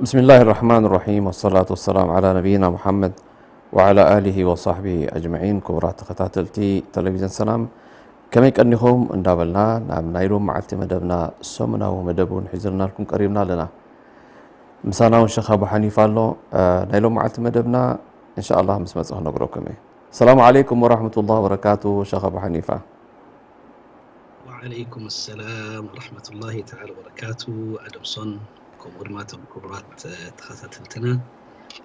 ብስሚላሂ ራሕማን ራሒም፣ ወሰላቱ ወሰላም ዓላ ነቢይና ሙሓመድ ወዓላ ኣሊሂ ወሳሕቢሂ ኣጅመዒን። ክቡራት ተኸታተልቲ ቴሌቪዥን ሰላም፣ ከመይ ቀኒኹም እንዳበልና ናብ ናይ ሎም መዓልቲ መደብና፣ ሰሙናዊ መደብ እውን ሒዝልናልኩም ቀሪብና ኣለና። ምሳና እውን ሸኽ ኣቡ ሓኒፋ ኣሎ። እ፣ ናይ ሎም መዓልቲ መደብና እንሻ ኣላህ ምስ መጸ ክነግረኩም እየ። ሰላሙ ዓለይኩም ወራሕመቱላህ ወበረካቱ፣ ሸኽ ኣቡ ሓኒፋ። ወዓለይኩም ሰላም ወራሕመቱላሂ ተዓላ ወበረካቱ። ኣደምሶን፣ ከምኡ ድማ እቶም ክቡራት ተኸታተልትና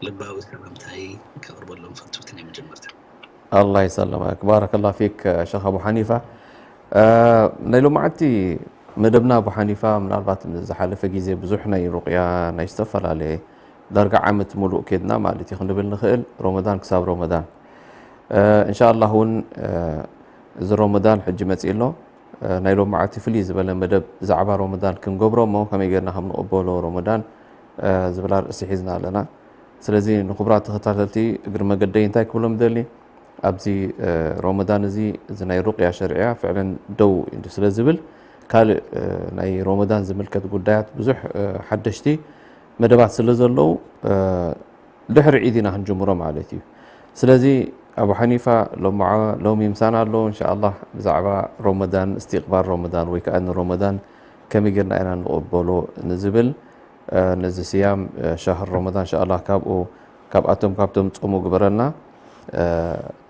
ልባዊ ሰላምታይ ከቕርበሎም ፈትውትን እየ። መጀመርታ ኣላህ ይሰለመክ። ባረከላህ ፊክ ሸኽ ኣቡ ሓኒፋ። እ፣ ናይ ሎማዓንቲ መደብና ኣቡ ሓኒፋ፣ ምናልባት ዝሓለፈ ግዜ ብዙሕ ናይ ሩቕያ ናይ ዝተፈላለየ ዳርጋ ዓመት ሙሉእ ኬድና ማለት እዩ ክንብል ንኽእል፣ ሮመዳን ክሳብ ሮመዳን። እ፣ እንሻ ኣላህ እውን፣ እ፣ እዚ ሮመዳን ሕጂ መፂእ ኣሎ። እ፣ ናይ ሎማዓንቲ ፍልይ ዝበለ መደብ ብዛዕባ ሮመዳን ክንገብሮ እሞ ከመይ ጌርና ከም ንቕበሎ ሮመዳን፣ እ፣ ዝብል ኣርእስቲ ሒዝና ኣለና። ስለዚ ንክቡራት ተኸታተልቲ እግሪ መገደይ እንታይ ክብሎም ይደሊ፣ ኣብዚ፣ እ፣ ሮመዳን እዚ፣ እዚ ናይ ሩቕያ ሸርዕያ ፍዕለን ደው ኢሉ ስለ ዝብል፣ ካልእ፣ እ፣ ናይ ሮመዳን ዝምልከት ጉዳያት ብዙሕ፣ እ፣ ሓደሽቲ መደባት ስለ ዘለዉ፣ እ፣ ድሕሪ ዒድ ኢና ክንጅምሮ ማለት እዩ። ስለዚ ኣቡ ሓኒፋ ሎምዓ-፣ ሎሚ ምሳና ኣሎ። እንሻ ኣላህ ብዛዕባ ሮመዳን፣ እስትቕባል ሮመዳን ወይ ከዓ ንሮመዳን ከመይ ጌርና ኢና ንቕበሎ ንዝብል፣ እ፣ ነዚ ስያም፣ እ፣ ሻህር ሮመዳን እንሻ ኣላህ ካብኡ፣ ካብኣቶም፣ ካብቶም ጾሙ ግበረልና። እ፣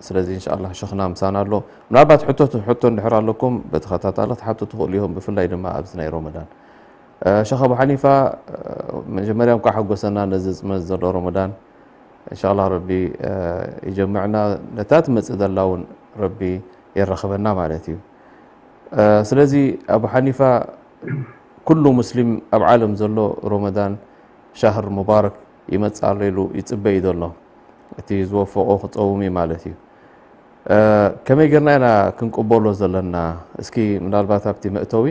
ስለዚ እንሻ ኣላህ ሸኽና ምሳና ኣሎ። ምናልባት ሕቶ፣ ሕቶ እንድሕር ኣለኩም ብተኸታታሊ ክትሓቱ ትኽእሉ ኢኹም፣ ብፍላይ ድማ ኣብዚ ናይ ሮመዳን። እ፣ ሸኽ ኣቡ ሓኒፋ፣ እ፣ መጀመርያ እንኳዕ ሓጎሰና ነዚ ዝመጽእ ዘሎ ሮመዳን። እንሻ ኣላህ ረቢ፣ እ፣ ይጀምዕና፣ ነታ ትመጽእ ዘላ እውን ረቢ የራኽበና ማለት እዩ። እ፣ ስለዚ ኣቡ ሓኒፋ፣ ኩሉ ሙስሊም ኣብ ዓለም ዘሎ ሮመዳን ሻህር ሙባረክ ይመጽእ ኣሎ ኢሉ ይጽበ እዩ ዘሎ። እቲ ዝወፈቖ ክጸውም እዩ ማለት እዩ። እ፣ ከመይ ጌርና ኢና ክንቅበሎ ዘለና? እስኪ ምናልባት ኣብቲ መእተዊ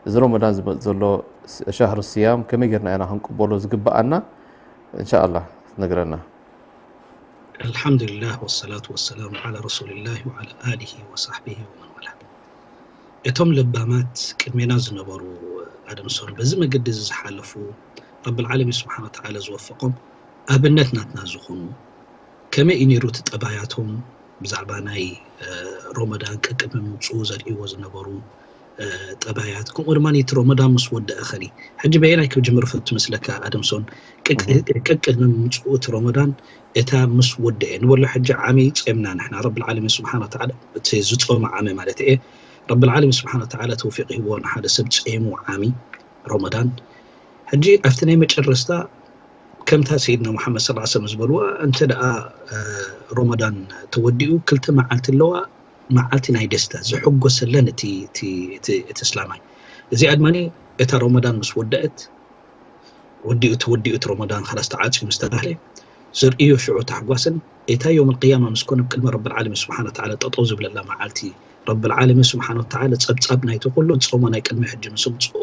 እዚ ሮመዳን ዝመጽእ ዘሎ ስ-፣ ሻህር ስያም ከመይ ጌርና ኢና ክንቅበሎ ዝግብኣና? እንሻ ኣላህ ትነግረና። ኣልሓምዱሊላህ ወሰላቱ ወሰላሙ ዓላ ረሱሊላህ ወዓላ ኣሊሂ ወሳሕቢሂ ወመን ዋላ። እቶም ለባማት ቅድሜና ዝነበሩ ኣደምሶን በዚ መገዲ እዚ ዝሓለፉ ረብል ዓለሚን ስብሓነ ወተዓላ ዝወፈቖም ኣብነት ናትና ዝኾኑ ከመይ እዩ ነይሩ እቲ ጠባያቶም ብዛዕባ ናይ፣ እ፣ ሮመዳን ቅቅድሚ ምምፅኡ ዘርእይዎ ዝነበሩ፣ እ፣ ጠባያት፣ ከምኡ ድማ እቲ ሮመዳን ምስ ወደአ ኸኒ። ሕጂ በየናይ ክጅምር ፈቱ መስለካ ኣደምሶን? ቅቅ-፣ እህ። ቅቅድሚ ምምፅኡ እቲ ሮመዳን እታ ምስ ወደአ ንበሎ ሕጂ ዓሚ ጸምና ንሕና ረብል ዓለሚን ስብሓነ ወተዓላ እቲ ዝጾመ ዓሚ ማለት እየ። ረብል ዓለሚን ስብሓነ ወተዓላ ተውፊቕ ሂብዎ ንሓደ ሰብ ጸይሙ ዓሚ ሮመዳን። ሕጂ ኣብቲ ናይ መጨረስታ ከምታ ሰይድና ሙሓመድ ሰለላሁ ዐለይሂ ወሰለም ዝበልዋ፣ እንተ ደኣ፣ እ፣ ሮመዳን ተወዲኡ ክልተ መዓልቲ ኣለዋ፣ መዓልቲ ናይ ደስታ ዝሕጎሰለን እቲ፣ እቲ፣ እቲ፣ እቲ እስላማይ። እዚኣ ድማ እታ ሮመዳን ምስ ወደአት፣ ወዲኡ፣ ተወዲኡ እቲ ሮመዳን ኸላስ ተዓፅዩ ምስ ተባህለ ዘርእዮ ሽዑ ታሕጓስን እታ ዮም ኣልቅያማ ምስ ኮነ ኣብ ቅድሚ ረብል ዓለሚን ስብሓነ ወተዓላ ጠጠው ዝብለላ መዓልቲ፣ ረብል ዓለሚን ስብሓነ ወተዓላ ጸብጻብ ናይቲ ኩሉ ዝጾሞ ናይ ቅድሚ ሕጂ ምስ ኣምጽኦ፣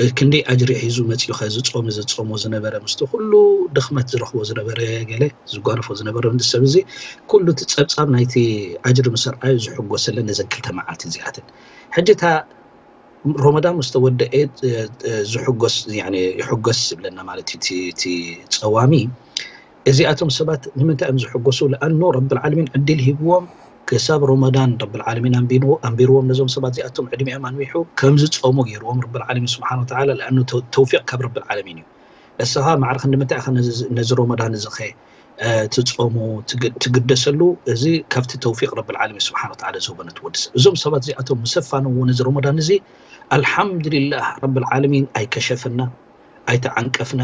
እ፣ ክንደይ ኣጅሪ ሒዙ መጺኡ ኸ ዝጾም፣ ዝጾሞ ዝነበረ ምስቲ ኩሉ ድኽመት ዝረኽቦ ዝነበረ ገለ ዝጓነፎ ዝነበረ ወዲ ሰብ እዚ ኩሉ እቲ ጸብጻብ ናይቲ ኣጅሪ ምስ ኣርኣዮ ዝሕጎሰለን ነዘን ክልተ መዓልቲ እዚኣተን። ሕጂ እታ ሮመዳን ምስ ተወደኤ፣ እ፣ እ፣ ዝሕጎስ፣ ያኒ ይሕጎስ ዝብለና ማለት እዩ እቲ፣ እቲ ጸዋሚ። እዚኣቶም ሰባት ንምንታይ እዮም ዝሕጎሱ? ለኣኑ ረብል ዓለሚን ዕድል ሂብዎም ክሳብ ሮመዳን ረብል ዓለሚን ኣንቢርዎ-፣ ኣንቢርዎም ነዞም ሰባት እዚኣቶም ዕድሚኦም ኣንዊሑ ከም ዝጾሙ ገይርዎም ረብል ዓለሚን ስብሓነ ወተዓላ። ለኣኑ ተው-፣ ተውፊቕ ካብ ረብል ዓለሚን እዩ። እስኻ ማዕረ ክንዲ ምንታይ ኢኻ ነዚ፣ ነዚ ሮመዳን እዚ ኸ ትጾሙ ትግደሰሉ። እዚ ካብቲ ተውፊቅ ረብል ዓለሚን ስብሓን ወተዓላ ዝህቦ ነቲ ወዲ ሰብ። እዞም ሰባት እዚኣቶም ምስ ኣፋነዎ ነዚ ረመዳን እዚ ኣልሓምዱሊላህ ረብል ዓለሚን ኣይከሸፈና ኣይተዓንቀፍና።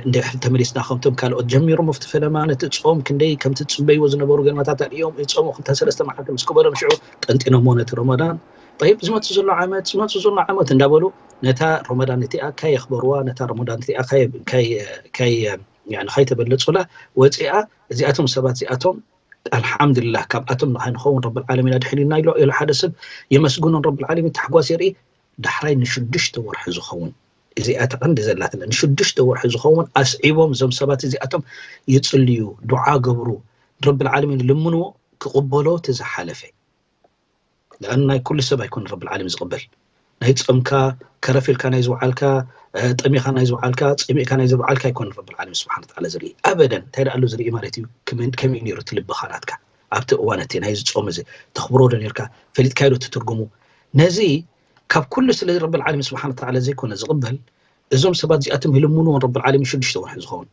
እንድሕር ተመሊስና ከምቶም ካልኦት ጀሚሮም ኣብቲ ፈለማ ነቲ ጾም ክንደይ ከምቲ ትጽበይዎ ዝነበሩ ገለመታት ኣርእዮም ጾሙ ክልተ ሰለስተ መዓልቲ ምስ ክበሎም ሽዑ ጠንጢኖሞ ነቲ ረመዳን። ጠይብ ዝመጽእ ዘሎ ዓመት ዝመጽእ ዘሎ ዓመት እንዳበሉ ነታ ረመዳን እቲኣ ካየኽበርዋ ነታ ረመዳን እቲኣ ካየ- ካየ- ካየ- ያኒ ካይተበለጹላ ወፂኣ። እዚኣቶም ሰባት እዚኣቶም ኣልሓምዱሊላህ ካብኣቶም ንኸይንኸውን ረብል ዓለሚን ኣድሒኑና ኢሎ ኢሉ ሓደ ሰብ የመስግኖን ረብል ዓለሚን ታሕጓስ የርኢ። ዳሕራይ ንሽዱሽተ ወርሒ ዝኸውን እዚኣ ተቐንዲ ዘላትና ንሽዱሽተ ወርሒ ዝኸውን ኣስዒቦም እዞም ሰባት እዚኣቶም ይፅልዩ፣ ዱዓ ገብሩ፣ ረብል ዓለሚን ልምንዎ ክቕበሎ እቲ ዝሓለፈ። ለኣን ናይ ኩሉ ሰብ ኣይኮን ረብል ዓለሚን ዝቕበል። ናይ ጸምካ ከረፍ ኢልካ ናይ ዝውዓልካ፣ ጠሚኻ ናይ ዝውዓልካ፣ ጸሚእካ ናይ ዝውዓልካ ኣይኮን ረብል ዓለሚን ስብሓን ወተዓላ ዝርኢ ኣበደን። እንታይ ደኣ ኣሎ ዝርኢ ማለት እዩ? ከመይ ከመይ ነይሩ እቲ ልብኻ ናትካ ኣብቲ እዋን እቲ ናይ ዝጾም እዚ ተኽብሮ ዶ ነርካ? ፈሊጥካዮ ዶ ትትርጉሙ? ነዚ ካብ ኩሉ ስለ ረብል ዓለሚን ስብሓን ወተዓላ ዘይኮነ ዝቕበል እዞም ሰባት እዚኣቶም ይልምንዎን ረብል ዓለሚን ሽዱሽተ ወርሒ ዝኸውን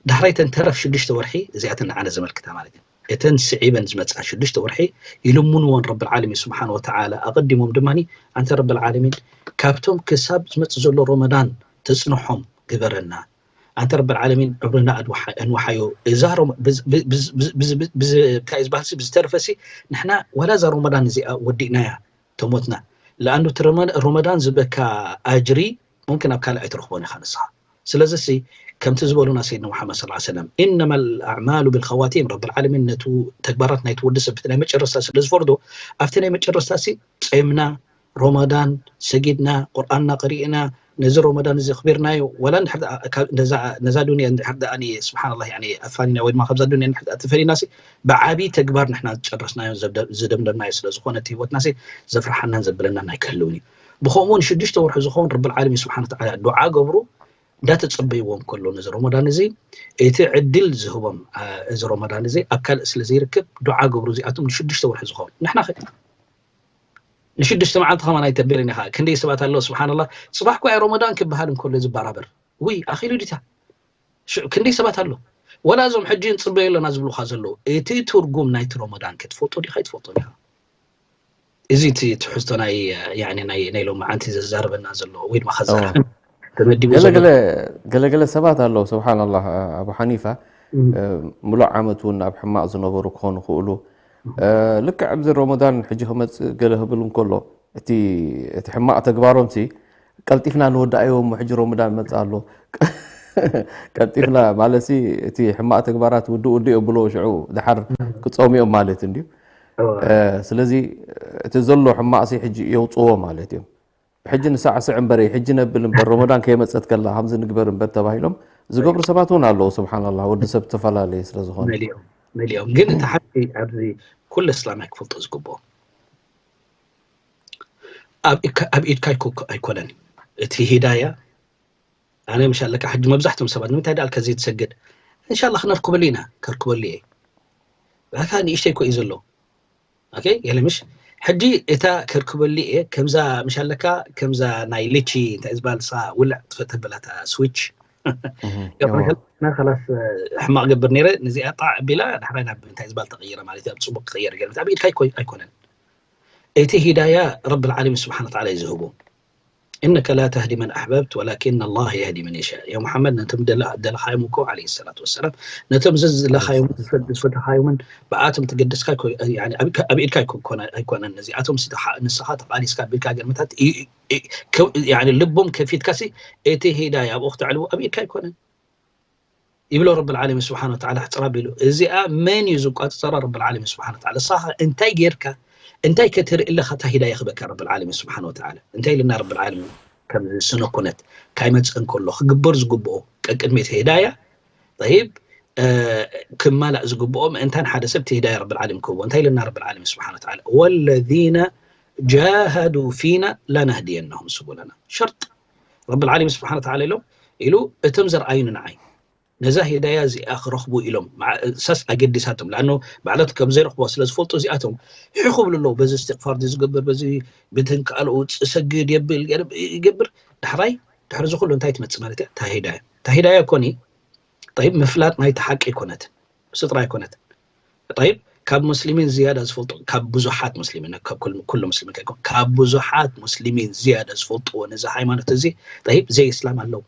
ዳሕራይ ተን ተረፍ ሽዱሽተ ወርሒ እዚኣተን ንዓነ ዘመልክታ ማለት እዩ። እተን ስዒበን ዝመፃ ሽዱሽተ ወርሒ ይልምንዎን ረብል ዓለሚን ስብሓን ወተዓላ ኣቐዲሞም ድማ ኣንተ ረብል ዓለሚን ካብቶም ክሳብ ዝመፅእ ዘሎ ሮመዳን ተፅንሖም ግበረና። ኣንተ ረብል ዓለሚን ዕብርና ኣንውሓዮ። እዛ እንታይ ዝበሃል ብዝተርፈሲ ንሕና ዋላ እዛ ሮመዳን እዚኣ ወዲእናያ ተሞትና ለኣንዱ ረመዳን ዝበካ ኣጅሪ ሙምክን ኣብ ካልእ ኣይትረኽቦን ኢኻ ንስኻ። ስለዚ ሲ ከምቲ ዝበሉና ሰይድና ሙሓመድ ሰለላሁ ዐለይሂ ወሰለም ኢነማ ኣልኣዕማሉ ብልኸዋቲም ረብል ዓለሚን ነቲ ተግባራት ናይቲ ወዲ ሰብ ናይ መጨረስታ ስለ ዝፈርዶ ኣብቲ ናይ መጨረስታ ሲ ጾምና ሮመዳን ሰጊድና ቁርኣንና ቀሪእና ነዚ ሮመዳን እዚ ኣኽቢርናዮ ወላ ነዛ ዱንያ እንድሕር ደኣ ስብሓንላ ኣፋኒና ወይ ድማ ካብዛ ዱንያ እንድሕር ተፈሊና ሲ ብዓብዪ ተግባር ንሕና ዝጨረስናዮ ዝደምደምናዮ ስለ ዝኾነ እቲ ህይወትና ሲ ዘፍርሓናን ዘብለናን ኣይክህልውን እዩ። ብኸምኡ እውን ሽዱሽተ ወርሒ ዝኸውን ረብል ዓለሚን ስብሓን ወተዓላ ዱዓ ገብሩ እንዳተጸበይዎም ከሎ ነዚ ረመዳን እዚ እቲ ዕድል ዝህቦም እዚ ረመዳን እዚ ኣብ ካልእ ስለ ዘይርከብ ዱዓ ገብሩ እዚኣቶም ንሽዱሽተ ወርሒ ዝኸውን ንሕና ኸ ንሽዱሽተ መዓልቲ ከማን ኣይተብልን ኢኻ። ክንደይ ሰባት ኣለዉ ስብሓንላ ጽባሕ ኳ ረመዳን ክበሃል እንከሎ ዝበራበር ውይ ኣኺሉ ዲታ ክንደይ ሰባት ኣሎ ወላ እዞም ሕጂ ንጽበዮ ኣለና ዝብሉኻ ዘለዉ እቲ ትርጉም ናይቲ ረመዳን ክትፈልጦ ዲኻ ኣይትፈልጦን ኢኻ። እዚ እቲ ትሕዝቶ ናይ ናይ ናይ ሎሚ መዓንቲ ዘዛርበና ዘሎ ወይ ድማ ከዛርብ ተመዲቡ ዘሎ ገለገለ ሰባት ኣለዉ። ስብሓንላህ ኣቡ ሓኒፋ ምሉእ ዓመት እውን ኣብ ሕማቕ ዝነበሩ ክኾኑ ይኽእሉ። ልክዕ ኣብዚ ሮሞዳን ሕጂ ክመፅእ ገለ ክብል እንከሎ እቲ እቲ ሕማቕ ተግባሮም ሲ ቀልጢፍና ንወዳኣዮ እሞ ሕጂ ሮሞዳን መፅእ ኣሎ ቀልጢፍና ማለት እቲ ሕማቕ ተግባራት ውድእ ውድእ የብሎ ሽዑ ድሓር ክፀሙ እዮም ማለት እንድዩ። ስለዚ እቲ ዘሎ ሕማቕሲ ሕጂ የውፅዎ ማለት እዮም። ሕጂ ንሳዕስዕ እምበር ሕጂ ነብል እምበር ሮሞዳን ከይመፀት ከላ ከምዚ ንግበር እምበር ተባሂሎም ዝገብሩ ሰባት እውን ኣለዉ። ስብሓንላ ወዲ ሰብ ዝተፈላለየ ስለዝኾነ መሊኦም ግን እቲ ሓቂ ኣብዚ ኩሉ እስላማይ ክፈልጦ ዝግብኦ ኣብ ኢድካ ኣይኮነን እቲ ሂዳያ ኣነ ምሻለካ ሕጂ መብዛሕትኦም ሰባት ንምንታይ ደኣ ከዚ ትሰግድ እንሻላ ክነርክበሉ ኢና ከርክበሉ እየ ባካ ንእሽተይ ኮ እዩ ዘሎ ኦኬ የለ ምሽ ሕጂ እታ ከርክበሉ እየ ከምዛ ምሻለካ ከምዛ ናይ ልቺ እንታይ ዝበሃል ንስኻ ውልዕ ትፈተበላታ ስዊች ና ከላስ ሕማቕ ገብር ነይረ ነዚኣ ጣዕ ቢላ ዳሕራይ ናብ እንታይ ዝበሃል ተቐይረ ማለት እዩ ኣብ ፅቡቅ ክቕየር ገለ ኣብ ኢድካ ኣይኮነን እቲ ሂዳያ ረብል ዓለሚን ስብሓን ወተዓላ እዩ ዝህቦ إنك لا تهدي من أحببت ولكن الله يهدي من يشاء يا محمد ነቶም ደለኻዮም እኮ عليه الصلاة والسلام ነቶም ዝለኻዮም ዝፈተኻዮምን ብኣቶም ትገደስካ ኣብ ኢድካ ኣይኮነን ነዚኣቶም ንስኻ ተቃሊስካ ቢልካ ገርመታት ልቦም ከፊትካ ሲ እቲ ሂዳያ ኣብኡ ክተዕልቡ ኣብ ኢድካ ኣይኮነን ይብሎ ረብል ዓለሚን ስብሓን ወተዓላ ሕፅር ኣቢሉ እዚኣ መን እዩ ዝቋፅፀራ ረብል ዓለሚን ስብሓን ወተዓላ ንስኻ እንታይ ጌርካ እንታይ ከተርኢ ኣለኻ እታ ሂዳያ ክበካ ረብል ዓለሚን ስብሓን ወተዓላ እንታይ ኢልና ረብል ዓለሚን ከምዚ ስነ ኩነት ካይመፅእ እንከሎ ክግበር ዝግብኦ ቀቅድሚ እቲ ሂዳያ ጠይብ ክማላእ ዝግብኦ ምእንታን ሓደ ሰብ እቲ ሂዳያ ረብል ዓለሚን ክህቦ እንታይ ኢልና ረብል ዓለሚን ስብሓን ወተዓላ ወለዚነ ጃሃዱ ፊና ለነህድየነሁም ስቡለና ሸርጥ ረብል ዓለሚን ስብሓን ወተዓላ ኢሎም ኢሉ እቶም ዘርኣዩኒ ንዓይ ነዛ ሂዳያ እዚኣ ክረኽቡ ኢሎም ሳስ ኣገዲሳቶም ለኣኖ ባዕላት ከም ዘይረኽቦ ስለ ዝፈልጡ እዚኣቶም ሕኹ ብሉ ኣለዉ በዚ እስትቕፋር ዝገብር በዚ ብትን ካልኡ ዝሰግድ የብል ይገብር ዳሕራይ ድሕሪ እዚ ኩሉ እንታይ ትመፅእ ማለት እያ እታ ሂዳያ እታ ሂዳያ ኮኒ ጠይብ ምፍላጥ ናይቲ ሓቂ ኣይኮነትን ስጥራ ኣይኮነትን። ጠይብ፣ ካብ ሙስሊሚን ዝያዳ ዝፈልጡ፣ ካብ ብዙሓት ሙስሊሚን፣ ካብ ኩሉ ሙስሊሚን ከይኮን፣ ካብ ብዙሓት ሙስሊሚን ዝያዳ ዝፈልጥዎ ነዚ ሃይማኖት እዚ፣ ጠይብ፣ ዘይ እስላም ኣለዉ።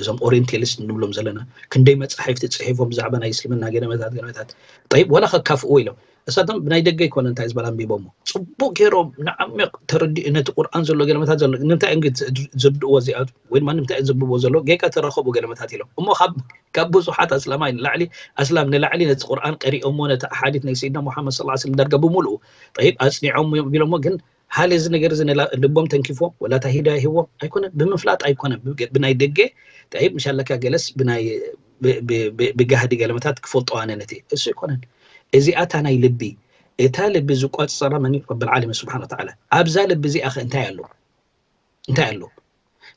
እዞም ኦሪንቴሊስት እንብሎም ዘለና ክንደይ መፃሕፍቲ ፅሒፎም ብዛዕባ ናይ እስልምና ገለመታት ገለመታት፣ ጠይብ፣ ወላ ከካፍእዎ ኢሎም። እሳቶም ብናይ ደገ ይኮነ እንታይ ዝበል ኣንቢቦሞ፣ ፅቡቅ ገይሮም ንዓሚቕ ተረዲኡ ነቲ ቁርኣን ዘሎ ገለመታት ዘሎ ንምንታይ እዮም ግን ዝርድእዎ እዚኣቱ ወይ ድማ ንምንታይ እዮም ዘንብብዎ ዘሎ ጌጋ ተረኸቡ ገለመታት ኢሎም እሞ ካብ ካብ ብዙሓት ኣስላማይ ንላዕሊ ኣስላም ንላዕሊ ነቲ ቁርኣን ቀሪኦሞ ነቲ ኣሓዲት ናይ ሰይድና ሙሓመድ ስለ ስለም ዳርጋ ብምሉኡ ጠይብ ኣፅኒዖም ቢሎሞ ግን ሃል እዚ ነገር እዚ ልቦም ተንኪፎም ወላ እታ ሂዳያ ሂዎም ኣይኮነን ብምፍላጥ ኣይኮነን ብናይ ደገ ጠይብ ምሻለካ ገለስ ብናይ ብጋህዲ ገለመታት ክፈልጦ ኣነ ነቲ እሱ ኣይኮነን እዚኣታ ናይ ልቢ እታ ልቢ ዝቆፀራ መን ረብል ዓለሚን ስብሓን ወተዓላ ኣብዛ ልቢ እዚኣ ከ እንታይ ኣሎ እንታይ ኣሎ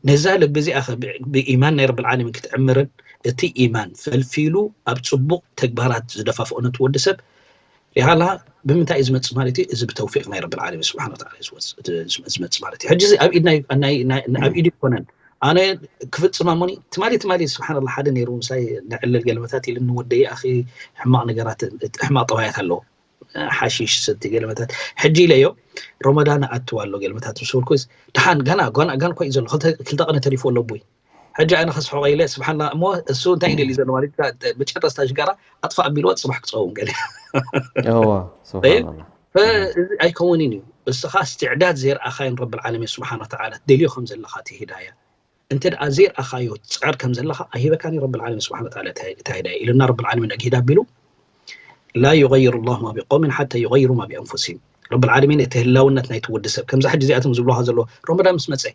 ነዛ ልቢ እዚኣ ከ ብኢማን ናይ ረብል ዓለሚን ክትዕምርን እቲ ኢማን ፈልፊሉ ኣብ ፅቡቅ ተግባራት ዝደፋፍኦ ነቲ ወዲ ሰብ ሪሃላ ብምንታይ እዩ ዝመፅእ ማለት እዩ እዚ ብተውፊቅ ናይ ረብል ዓለሚን ስብሓን ወተዓላ ዝመፅእ ማለት እዩ ሕጂ ኣብ ኢድ ናይ ኣብ ኢድ ይኮነን ኣነ ክፍፅማ ሞኒ ትማሊ ትማሊ ስብሓን ሓደ ነይሩ ምሳይ ንዕልል ገለመታት ኢሉ ንወደይ ኣኺ ሕማቅ ነገራት ሕማቅ ጠባያት ኣለዎ ሓሽሽ ሰቲ ገለመታት ሕጂ ኢለዮ ሮመዳን ኣትዋ ኣሎ ገለመታት ምስ በልኩስ ድሓን ገና ገና ገና ኮይ ዘሎ ክልተ ክልተ ቀነ ተሪፎ ኣሎ ኣቦይ ሕጂ ኣነ ከስሕቆ ኢለ ስብሓንላ እሞ እሱ እንታይ ይደሊ ዘሎ ማለት መጨረስታ ሽጋራ ኣጥፋ ኣቢልዎ ፅባሕ ክፀውም ገለ እዋ ስብሓንላ እዚ ኣይከውንን እዩ እስኻ እስትዕዳድ ዘይረኣኻዮን ረብል ዓለሚን ስብሓን ወተዓላ ደልዮ ከም ዘለኻ እቲ ሂዳያ እንተ ደኣ ዘይረኣኻዮ ትፅዕር ከም ዘለኻ ኣይህበካን እዩ ረብል ዓለሚን ስብሓን ወተዓላ እታ ሂዳያ ኢሉና ረብል ዓለሚን ኣግሂዳ ኣቢሉ ላ ዩغይሩ ላሁ ማ ቢቀውሚን ሓታ ዩغይሩ ማ ቢኣንፉሲሂም ረብል ዓለሚን እቲ ህላውነት ናይቲ ወዲ ሰብ ከምዛ ሕጂ እዚኣቶም ዝብልኻ ዘለዎ ረመዳን ምስ መፀ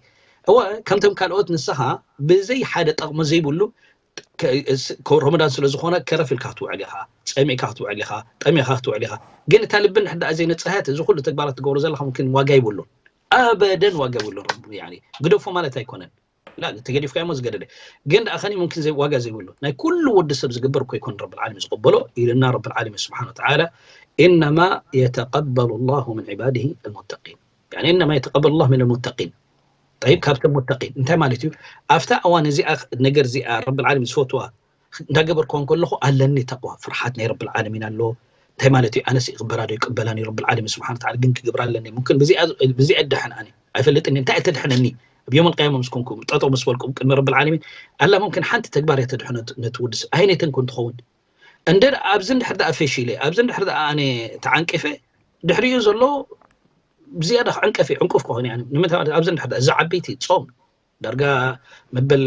እወ ከምቶም ካልኦት ንስኻ ብዘይ ሓደ ጠቕሚ ዘይብሉ ረመዳን ስለ ዝኾነ ከረፍ ኢልካ ክትውዕል ኢኻ ፀሚእካ ክትውዕል ኢኻ ጠሚኻ ክትውዕል ኢኻ ግን እታ ልቢ እንድሕር ደኣ ዘይነፀሀት እዚ ኩሉ ተግባራት ትገብሮ ዘለኻ ምምክን ዋጋ ይብሉን ኣበደን ዋጋ የብሉን ግደፎ ማለት ኣይኮነን ላ ተገዲፍካ እሞ ዝገደደ ግን ደኣ ከኒ ሙምኪን ዋጋ ዘይብሉ ናይ ኩሉ ወዲ ሰብ ዝግበር እኮ ይኮን ረብል ዓለሚን ዝቅበሎ ኢልና ረብል ዓለሚን ስብሓን ወተዓላ إنما يتقبل الله من عباده المتقين يعني إنما يتقبل الله من المتقين طيب ካብቶም ሙተቂን እንታይ ማለት እዩ ኣብታ እዋን እዚኣ ነገር እዚኣ ረብል ዓለሚን ዝፈትዋ እንዳገበርክዋ እንከለኹ ኣለኒ ተቅዋ ፍርሓት ናይ ረብል ዓለሚን ኣሎ እንታይ ማለት እዩ ኣነስ ይቅበላ ዶ ይቅበላን እዩ ረብል ዓለሚን ስብሓን ወተዓላ ግን ክግብራ ኣለኒ ሙምክን ብዚኣ ድሕን ኣነ ኣይፈልጥን እንታይ እተድሕነኒ ኣብ ዮም ኣልቅያማ ምስ ኮንኩ ጠጠው ምስ በልኩ ቅድሚ ረብል ዓለሚን ኣላ ሙምክን ሓንቲ ተግባር እያ ተድሕኖ ነቲ ወዲ ሰብ ኣይነተን ኮን ትኸውን እንደ ኣብዚ እንድሕር ደኣ ፈሺለ ኣብዚ እንድሕር ደኣ ኣነ ተዓንቂፈ ድሕሪኡ ዘሎ ብዝያዳ ክዕንቀፍ እዩ ዕንቁፍ ክኾን እዩ ንምንታይ ኣብዚ እንድሕር ደኣ እዚ ዓበይቲ ፆም ዳርጋ መበል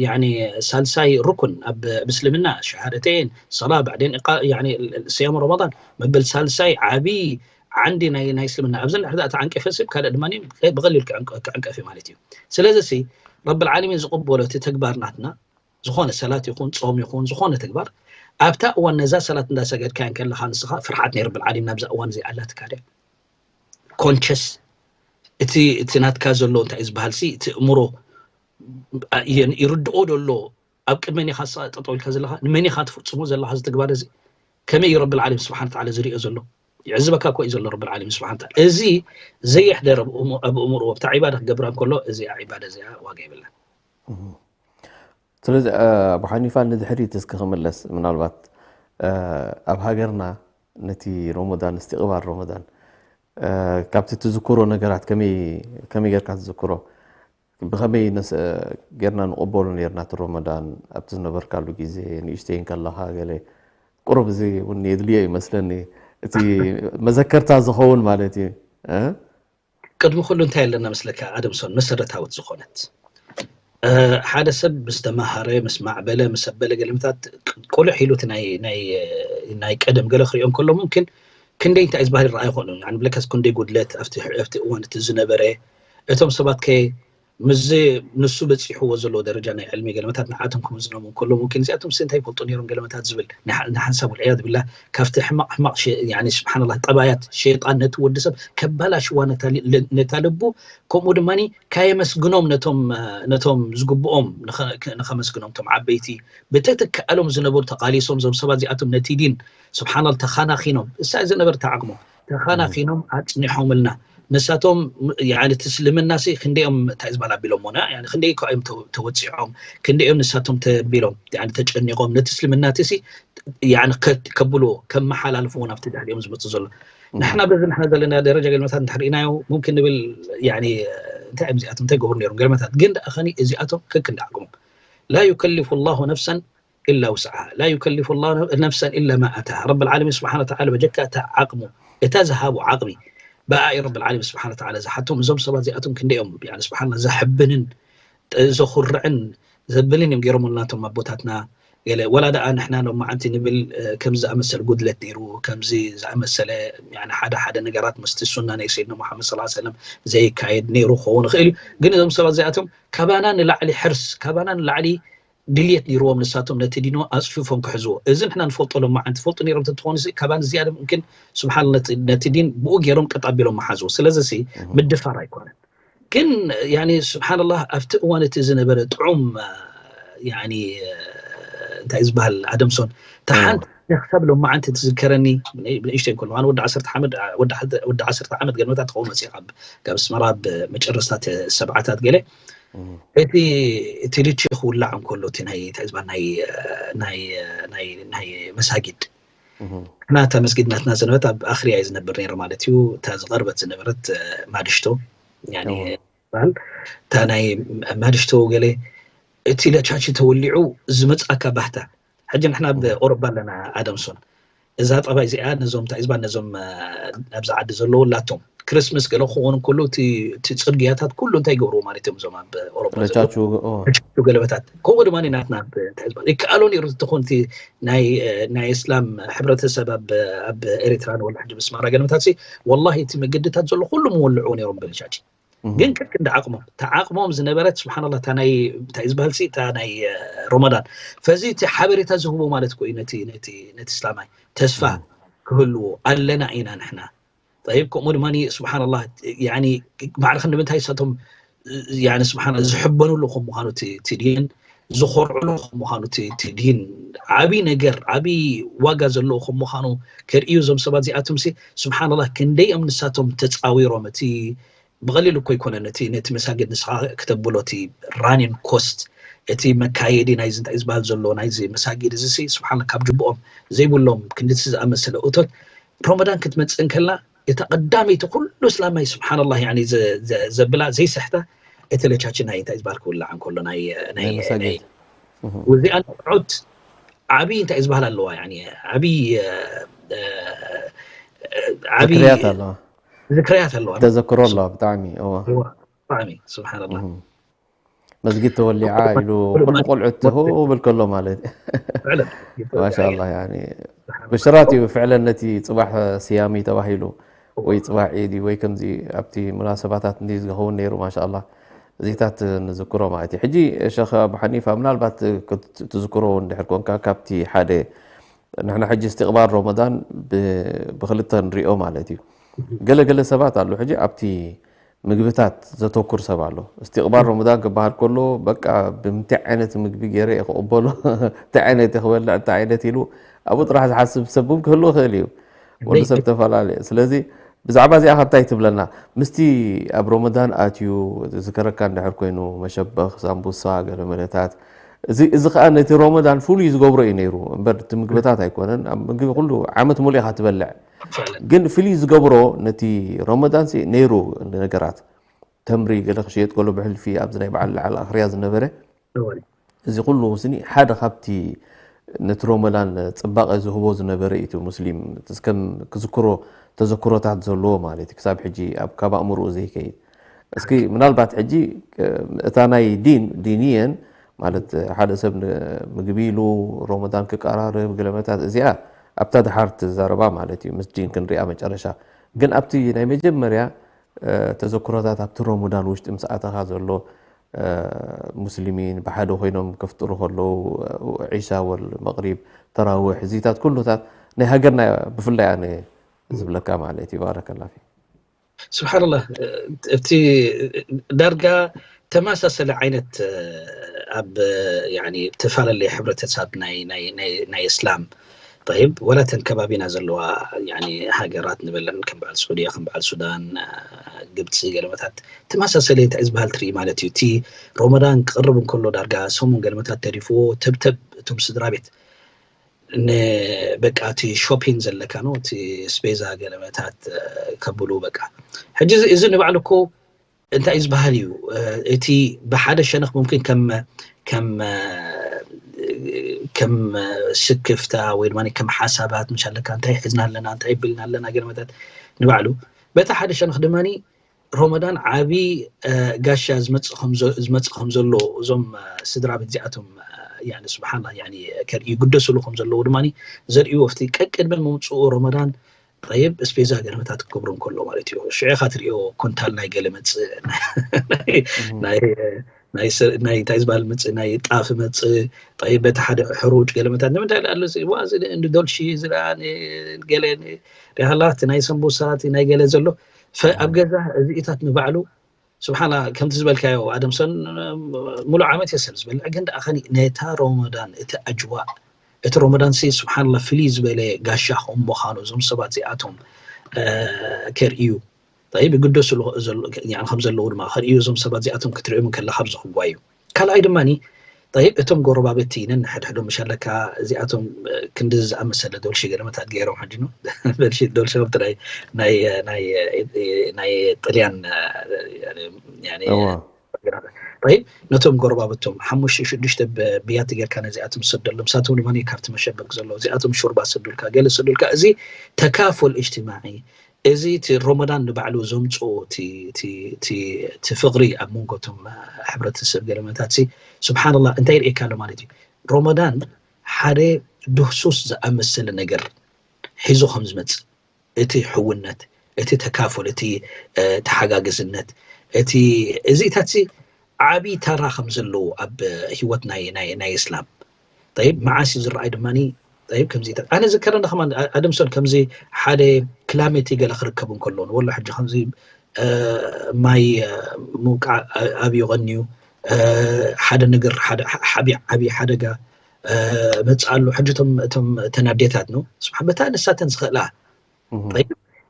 ያኒ ሳልሳይ ሩኩን ኣብ ምስልምና ሸሃደተይን ሰላ ባዕደን ስያም ረመዳን መበል ሳልሳይ ዓብይ ዓንዲ ናይ ናይ እስልምና ኣብዚ እንድሕር ደኣ ተዓንቀፈ ሰብ ካልእ ድማ ብቐሊል ክዕንቀፍ እዩ ማለት እዩ ስለዚ ሲ ረብል ዓለሚን ዝቕበሎ እቲ ተግባር ናትና ዝኾነ ሰላት ይኹን ጾም ይኹን ዝኾነ ተግባር ኣብታ እዋን ነዛ ሰላት እንዳሰገድካያ ከለኻ ንስኻ ፍርሓት ናይ ረብል ዓለሚን ናብዛ እዋን እዚኣ ኣላትካ ድያ ኮንሸስ እቲ እቲ ናትካ ዘሎ እንታይ ዝበሃል ሲ እቲ እምሮ ይርድኦ ደሎ ኣብ ቅድመን ኢኻ ጠጠው ኢልካ ዘለኻ ንመን ኢኻ ትፍጽሞ ዘለኻ እዚ ተግባር እዚ ከመይ እዩ ረብል ዓለሚን ስብሓን ተዓላ ዝሪኦ ዘሎ ይዕዝበካ እኮ እዩ ዘሎ ረብል ዓለሚን ስብሓን ተዓላ እዚ ዘየሕደረ ኣብ እምሮ ኣብታ ዒባዳ ክገብራ እንከሎ እዚኣ ዒባዳ እዚኣ ዋጋ የብላን ስለዚ ኣቡ ሓኒፋ ንድሕሪት እስኪ ክምለስ ምናልባት ኣብ ሃገርና ነቲ ሮሞዳን እስትቕባል ሮሞዳን ካብቲ ትዝክሮ ነገራት ከመይ ጌርካ ትዝክሮ ብኸመይ ጌርና ንቕበሉ ነርና እቲ ሮሞዳን ኣብቲ ዝነበርካሉ ግዜ ንእሽተይ እንከለኻ ገለ ቁሩብ እዚ እውን የድልዮ ይመስለኒ እቲ መዘከርታ ዝኸውን ማለት እዩ ቅድሚ ኩሉ እንታይ ኣለና መስለካ ኣደምሶን መሰረታዊት ዝኾነት ሓደ ሰብ ምስ ተማሃረ ምስ ማዕበለ ምስ ኣበለ ገለምታት ቁልሕ ኢሉ ናይ ቀደም ገለ ክሪኦ ከሎ ሙምኪን ክንደይ እንታይ ዝበሃል ይረኣ ይኾኑ ንብለካስ ክንደይ ጉድለት ኣብቲ እዋን እቲ ዝነበረ እቶም ሰባት ከ ምስዚ ንሱ በፂሕዎ ዘለዎ ደረጃ ናይ ዕልሚ ገለመታት ንዓቶም ክምዝኖም እንከሎ ሙምኪን እዚኣቶም ስ እንታይ ይፈልጡ ነይሮም ገለመታት ዝብል ንሓንሳብ ወልዕያዝ ብላ ካብቲ ሕማቅ ሕማቅ ስብሓንላ ጠባያት ሸይጣን ነቲ ወዲ ሰብ ከባላሽዋ ነታ ልቡ ከምኡ ድማ ካየመስግኖም ነቶም ዝግብኦም ንኸመስግኖም ቶም ዓበይቲ ብተትከኣሎም ዝነበሩ ተቃሊሶም ዞም ሰባት እዚኣቶም ነቲ ዲን ስብሓንላ ተኻናኺኖም እሳ ዝነበርታ ዓቅሞ ተኻናኺኖም ኣፅኒሖምልና ንሳቶም ያኒ እቲ እስልምና ሲ ክንደዮም እንታይ ዝበሃል ኣቢሎምና ያኒ ክንደይ እኮ እዮም ተወ- ተወፂዖም ክንደዮም ንሳቶም ተቢሎም ያኒ ተጨኒቆም ነቲ እስልምና እቲ ሲ ያኒ ከ- ከብልዎ ከመሓላልፍዎ ናብቲ ድሕሪኦም ዝመፁ ዘሎ ንሕና በዚ ንሕና ዘለና ደረጃ ገልመታት እንድሕር ርኢናዮ ሙምኪን ንብል ያኒ እንታይ እዮም እዚኣቶም እንታይ ገብሩ ነይሮም ገልመታት ግን ደኣ ኸኒ እዚኣቶም ከክንዲ ዓቅሞም لا يكلف الله نفسا إلا وسعها لا يكلف الله نفسا إلا ما آتاها رب العالمين سبحانه وتعالى በጀካ እታ ዓቅሙ እታ ዝሃቡ ዓቅሚ ብኣ እዩ ረብ ዓለሚን ስብሓን ወተዓላ ዝሓቶም እዞም ሰባት እዚኣቶም ክንደኦም ስብሓን ዘሕብንን ዘኹርዕን ዘብልን እዮም ገይሮምልና እቶም ኣቦታትና ገለ ወላ ደኣ ንሕና ሎማዓንቲ ንብል ከምዚ ዝኣመሰለ ጉድለት ነይሩ ከምዚ ዝኣመሰለ ሓደ ሓደ ነገራት ምስቲ ሱና ናይ ሰይድና ሙሓመድ ስ ሰለም ዘይካየድ ነይሩ ክኸውን ይኽእል እዩ ግን እዞም ሰባት እዚኣቶም ካባና ንላዕሊ ሕርስ ካባና ንላዕሊ ድልየት ነይርዎም ንሳቶም ነቲ ዲኖ ኣፅፊፎም ክሕዝዎ እዚ ንሕና ንፈልጦ ሎማዓንቲ ፈልጡ ነይሮም ተትኾኑ ካባን ዝያደ ምምክን ስብሓን ነቲ ዲን ብኡ ገይሮም ቀጥ ኣቢሎም መሓዝዎ ስለዚ ምድፋር ኣይኮነን ግን ያኒ ስብሓንላህ ኣብቲ እዋን እቲ ዝነበረ ጥዑም ያኒ እንታይ ዝበሃል ኣደምሶን ተሓንቲ ክሳብ ሎማዓንቲ ትዝከረኒ ንእሽተይ ከሎ ኣነ ወዲ ዓሰርተ ዓመት ወዲ ዓሰርተ ዓመት ገድመታት ትኸውን መፅእ ካብ ኣስመራ ኣብ መጨረስታት ሰብዓታት ገለ እቲ እቲ ልቺ ክውላዕ እንከሎ እቲ ናይ እንታይ ዝበሃል ናይ ናይ ናይ ናይ መሳጊድ እና እታ መስጊድ ናትና ዝነበረት ኣብ ኣኽርያ እዩ ዝነብር ነይሩ ማለት እዩ እታ ዝቐርበት ዝነበረት ማድሽቶ ያኒ በሃል እታ ናይ ማድሽቶ ገለ እቲ ለቻቺ ተወሊዑ ዝመፅኣካ ባህታ ሕጂ ንሕና ኣብ ኦሮባ ኣለና ኣደምሶን እዛ ጠባይ እዚኣ ነዞም ታይዝባ ነዞም ኣብዚ ዓዲ ዘለዉ ኣላቶም ክሪስመስ ገለ ክኾኑ ከሎ እቲ እቲ ፅርግያታት ኩሉ እንታይ ይገብርዎ ማለት እዮም እዞም ኣብ ኦሮባ ዘለዉ ለቻቹ ኦ፣ ለቻቹ ገለበታት ከምኡ ድማ ናትና ኣብ ታይዝባ ይከኣሎ ነይሩ እንትኾን እቲ ናይ ናይ እስላም ሕብረተሰብ ኣብ ኣብ ኤርትራ ንወላ ሕጂ ምስማራ ገለበታት ሲ ወላሂ እቲ መገድታት ዘሎ ኩሉ ምወልዕዎ ነይሮም ብለቻቺ ግን ክክ እንደ ዓቕሞም እታ ዓቕሞም ዝነበረት ስብሓንላ እታ ናይ እንታይ ዝበሃል ሲ እታ ናይ ሮመዳን ፈዚ እቲ ሓበሬታ ዝህቦ ማለት ኮዩ ነቲ ነቲ ነቲ እስላማይ ተስፋ ክህልዎ ኣለና ኢና ንሕና ጠይብ ከምኡ ድማ ስብሓንላ ያኒ ባዕልኸ ንምንታይ ሳቶም ያኒ ስብሓን ዝሕበኑሉ ከም ምዃኑ እቲ ዲን ዝኾርዕሉ ከም ምዃኑ እቲ ዲን ዓብይ ነገር ዓብይ ዋጋ ዘለዎ ከም ምዃኑ ከርእዩ እዞም ሰባት እዚኣቶም ሲ ስብሓንላ ክንደይ እዮም ንሳቶም ተፃዊሮም እቲ ብቐሊል እኮ ይኮነን እቲ ነቲ መሳጊድ ንስኻ ክተብሎ እቲ ራኒን ኮስት እቲ መካየዲ ናይዚ እንታይ ዝበሃል ዘሎ ናይዚ መሳጊድ እዚ ሲ ስብሓን ካብ ጅብኦም ዘይብሎም ክንድቲ ዝኣመሰለ እቶት ሮመዳን ክትመፅእ እንከላ እታ ቀዳመይቲ ኩሉ እስላማይ ስብሓንላ ያኒ ዘብላ ዘይስሕታ እቲ ለቻችን ናይ እንታይ ዝበሃል ክውላዕ እንከሎ ናይ ናይ መሳጊድ እዚኣ ንቁዑት ዓብይ እንታይ ዝበሃል ኣለዋ ያኒ ዓብይ ዓብይ ዝክርያት ኣለዋ ዝክርያት ኣለዋ ተዘክሮ ኣለዋ ብጣዕሚ እዋ እዋ ብጣዕሚ ስብሓንላ እህ። መስጊድ ተወሊዓ ኢሉ ኩሉ ቆልዑት ህው ብል ከሎ ማለት እዩ። ፍዕለን ማሻላ ብሽራት እዩ ፍዕለን ነቲ ፅባሕ ስያሚ ተባሂሉ ወይ ፅባሕ ዒድ እዩ ወይ ከምዚ ኣብቲ ሙናሰባታት እንዲ ዝኸውን ነይሩ ማሻላ እዚታት ንዝክሮ ማለት እዩ ሕጂ ሸኽ ኣቡ ሓኒፋ ምናልባት ትዝክሮ እንድሕር ኮንካ ካብቲ ሓደ ንሕና ሕጂ እስትቕባል ሮመዳን ብክልተ ንሪኦ ማለት እዩ ገለገለ ሰባት ኣሉ ሕጂ ኣብቲ ምግብታት ዘተኩር ሰብ ኣሎ እስትቕባል ሮመዳን ክበሃል ከሎ በቃ ብምንታይ ዓይነት ምግቢ ገይረ እየ ክቕበሎ እንታይ ዓይነት እየ ክበልዕ እንታይ ዓይነት ኢሉ ኣብኡ ጥራሕ ዝሓስብ ሰብ እውን ክህሉ ይኽእል እዩ ወዲ ሰብ ተፈላለየ ስለዚ ብዛዕባ እዚኣ ከ እንታይ ትብለና ምስቲ ኣብ ሮመዳን ኣትዩ ዝከረካ እንድሕር ኮይኑ መሸበኽ ሳምቡሳ ገለመለታት እዚ እዚ ከዓ ነቲ ሮመዳን ፍሉይ ዝገብሮ እዩ ነይሩ እምበር እቲ ምግብታት ኣይኮነን ኣብ ምግቢ ኩሉ ዓመት ሙሉ ኢኻ ትበልዕ ግን ፍሉይ ዝገብሮ ነቲ ሮመዳን ነይሩ ነገራት ተምሪ ገለ ክሽየጥ ከሎ ብሕልፊ ኣብዚ ናይ በዓል ለዓል ኣኽርያ ዝነበረ እዚ ኩሉ ስኒ ሓደ ካብቲ ነቲ ሮመዳን ፅባቐ ዝህቦ ዝነበረ እዩ እቲ ሙስሊም እስከም ክዝክሮ ተዘክሮታት ዘለዎ ማለት እዩ ክሳብ ሕጂ ኣብ ካብ ኣእምርኡ ዘይከይድ እስኪ ምናልባት ሕጂ እታ ናይ ዲን ዲንየን ማለት ሓደ ሰብ ምግቢ ኢሉ ሮመዳን ክቀራርብ ገለመታት እዚኣ ኣብታ ድሓር ትዛረባ ማለት እዩ ምስ ዲን ክንሪኣ መጨረሻ ግን ኣብቲ ናይ መጀመርያ ተዘክሮታት ኣብቲ ሮመዳን ውሽጢ ምስ ኣተኻ ዘሎ ሙስሊሚን ብሓደ ኮይኖም ከፍጥሩ ከለዉ ዒሻ ወል መቅሪብ ተራዊሕ እዚታት ኩሉታት ናይ ሃገርና ብፍላይ ኣነ ዝብለካ ማለት እዩ ባረከላ ፊ ስብሓንላህ እቲ ዳርጋ ተመሳሰለ ዓይነት ኣብ ተፈላለየ ሕብረተሰብ ናይ እስላም ጠይብ፣ ወላ ተን ከባቢና ዘለዋ፣ ያኒ፣ ሃገራት ንበለን፣ ከም በዓል ስዑድያ፣ ከም በዓል ሱዳን፣ አ፣ ግብፂ፣ ገለመታት ተመሳሰለ እንታይ ዝበሃል ትርኢ ማለት እዩ። እቲ ሮመዳን ክቕርብ እንከሎ ዳርጋ ሰሙን ገለመታት ተሪፍዎ፣ ተብተብ እቶም ስድራ ቤት ን-፣ በቃ እቲ ሾፒን ዘለካ ነው፣ እቲ ስፔዛ ገለመታት፣ አ፣ ከብሉ በቃ። ሕጂ እዚ፣ እዚ ንባዕሉ እኮ እንታይ እዩ ዝበሃል እዩ፣ እ፣ እቲ ብሓደ ሸነኽ ሙምኪን ከም፣ ከም፣ እ፣ ከም ስክፍታ ወይ ድማ ከም ሓሳባት ምሽ ኣለካ፣ እንታይ ሒዝና ኣለና፣ እንታይ ቢልና ኣለና፣ ገለመታት ንባዕሉ። በቲ ሓደ ሸነኽ ድማ ሮመዳን ዓቢ፣ እ፣ ጋሻ ዝመጽእ ከም ዘ-፣ ዝመጽእ ከም ዘሎ እዞም፣ እ፣ ስድራ ቤት እዚኣቶም፣ እ፣ ያኒ ስብሓንላህ፣ ያኒ ከርእዩ ይግደስሉ ከም ዘለዉ ድማ ዘርእዩ ኣብቲ ቀቅድሚ ምምጽኡ ሮመዳን ጠይብ፣ ስፔዛ ገለመታት ክገብሩ እንከሎ ማለት እዩ። ሽዑ ኢኻ ትሪኦ፣ ኮንታል ናይ ገለ መጽእ፣ ናይ፣ እም። ናይ፣ ናይ ሰ-፣ ናይ እንታይ ዝበሃል መጽእ፣ ናይ ጣፍ መጽእ፣ ጠይብ፣ በቲ ሓደ ሕሩጭ ገለመታት፣ ንምንታይ ኣሎ እዚ? ዋ፣ እዚ ንዶልሺ፣ እዚ ደኣ ንገለ፣ ን-፣ ሪሃላ፣ እቲ ናይ ሰምቡሳ፣ እቲ ናይ ገለ ዘሎ፣ ፈ-፣ ኣብ እም። ገዛ እዚኢታት ንባዕሉ ስብሓና፣ ከምቲ ዝበልካዮ ኣደምሶን፣ ሙሉእ ዓመት እየ ሰብ ዝበልዕ፣ ግን ደኣ ኸኒ ነታ ሮመዳን፣ እቲ ኣጅዋእ፣ እቲ ሮመዳን ሲ ስብሓንላ ፍልይ ዝበለ ጋሻ ከም ምዃኑ እዞም ሰባት እዚኣቶም፣ እ፣ ከርእዩ፣ ጠይብ፣ ይግደሱ ሎ-፣ ዘሎ-፣ ያኒ ከም ዘለዉ ድማ ከርእዩ፣ እዞም ሰባት እዚኣቶም ክትርእዮም ከለኻ ኣብዚ ክጓዩ። ካልኣይ ድማኒ፣ ጠይብ፣ እቶም ጎረባብቲ ነንሕድሕዶም ምሽ ኣለካ፣ እዚኣቶም፣ እ፣ ክንዲ ዝኣመሰለ ዶልሺ ገለመታት ገይሮም ሕጂ ነው። ዶልሺ፣ ዶልሺ ከምቲ ናይ፣ ናይ፣ ናይ፣ ናይ ጥልያን፣ እ፣ ያኒ፣ ያኒ፣ እዋ። ጠይብ፣ ነቶም ጎረባብቶም ሓሙሽተ ሽዱሽተ ብ-፣ ብያቲ ጌርካ ነዚኣቶም ሰደሎም። ንሳቶም ድማ ካብቲ መሸበክ ዘሎ እዚኣቶም ሹርባ ሰዱልካ፣ ገለ ሰዱልካ። እዚ ተካፉል እጅትማዒ፣ እዚ እቲ ሮመዳን ንባዕሉ ዘምጽኦ እቲ፣ እቲ፣ እቲ፣ እቲ ፍቕሪ ኣብ መንጎ እቶም፣ እ፣ ሕብረተሰብ ገለመታት ሲ፣ ስብሓንላህ፣ እንታይ ይርእየካ ኣሎ ማለት እዩ? ሮመዳን ሓደ ድህሱስ ዝኣመሰለ ነገር ሒዙ ከም ዝመጽእ፣ እቲ ሕውነት፣ እቲ ተካፉል፣ እቲ፣ እ፣ ተሓጋግዝነት፣ እቲ፣ እዚታት ሲ ዓቢ ተራ ከም ዘለዎ ኣብ ህይወት ናይ፣ ናይ፣ ናይ እስላም። ጠይብ፣ መዓስ እዩ ዝረኣይ ድማኒ? ጠይብ፣ ከምዚ ኢታ-፣ ኣነ ዝከረኒ ከማን፣ ኣ-፣ ኣደምሶን ከምዚ ሓደ ክላሜቲ ገለ ክርከብ እንከሎ፣ ንወሎ ሕጂ ከምዚ፣ እ፣ ማይ፣ እ፣ ምውቃዕ፣ እ፣ ኣብዩ ቀንዩ፣ እ፣ ሓደ ነገር፣ ሓደ ዓ-፣ ዓቢ፣ ዓቢ ሓደጋ፣ እ፣ መጽእ ኣሎ። ሕጂ እቶም፣ እቶም፣ እተን ኣዴታት ነው፣ ስብሓን፣ በታ ንሳተን ዝኽእላ፣ እህ። ጠይብ፣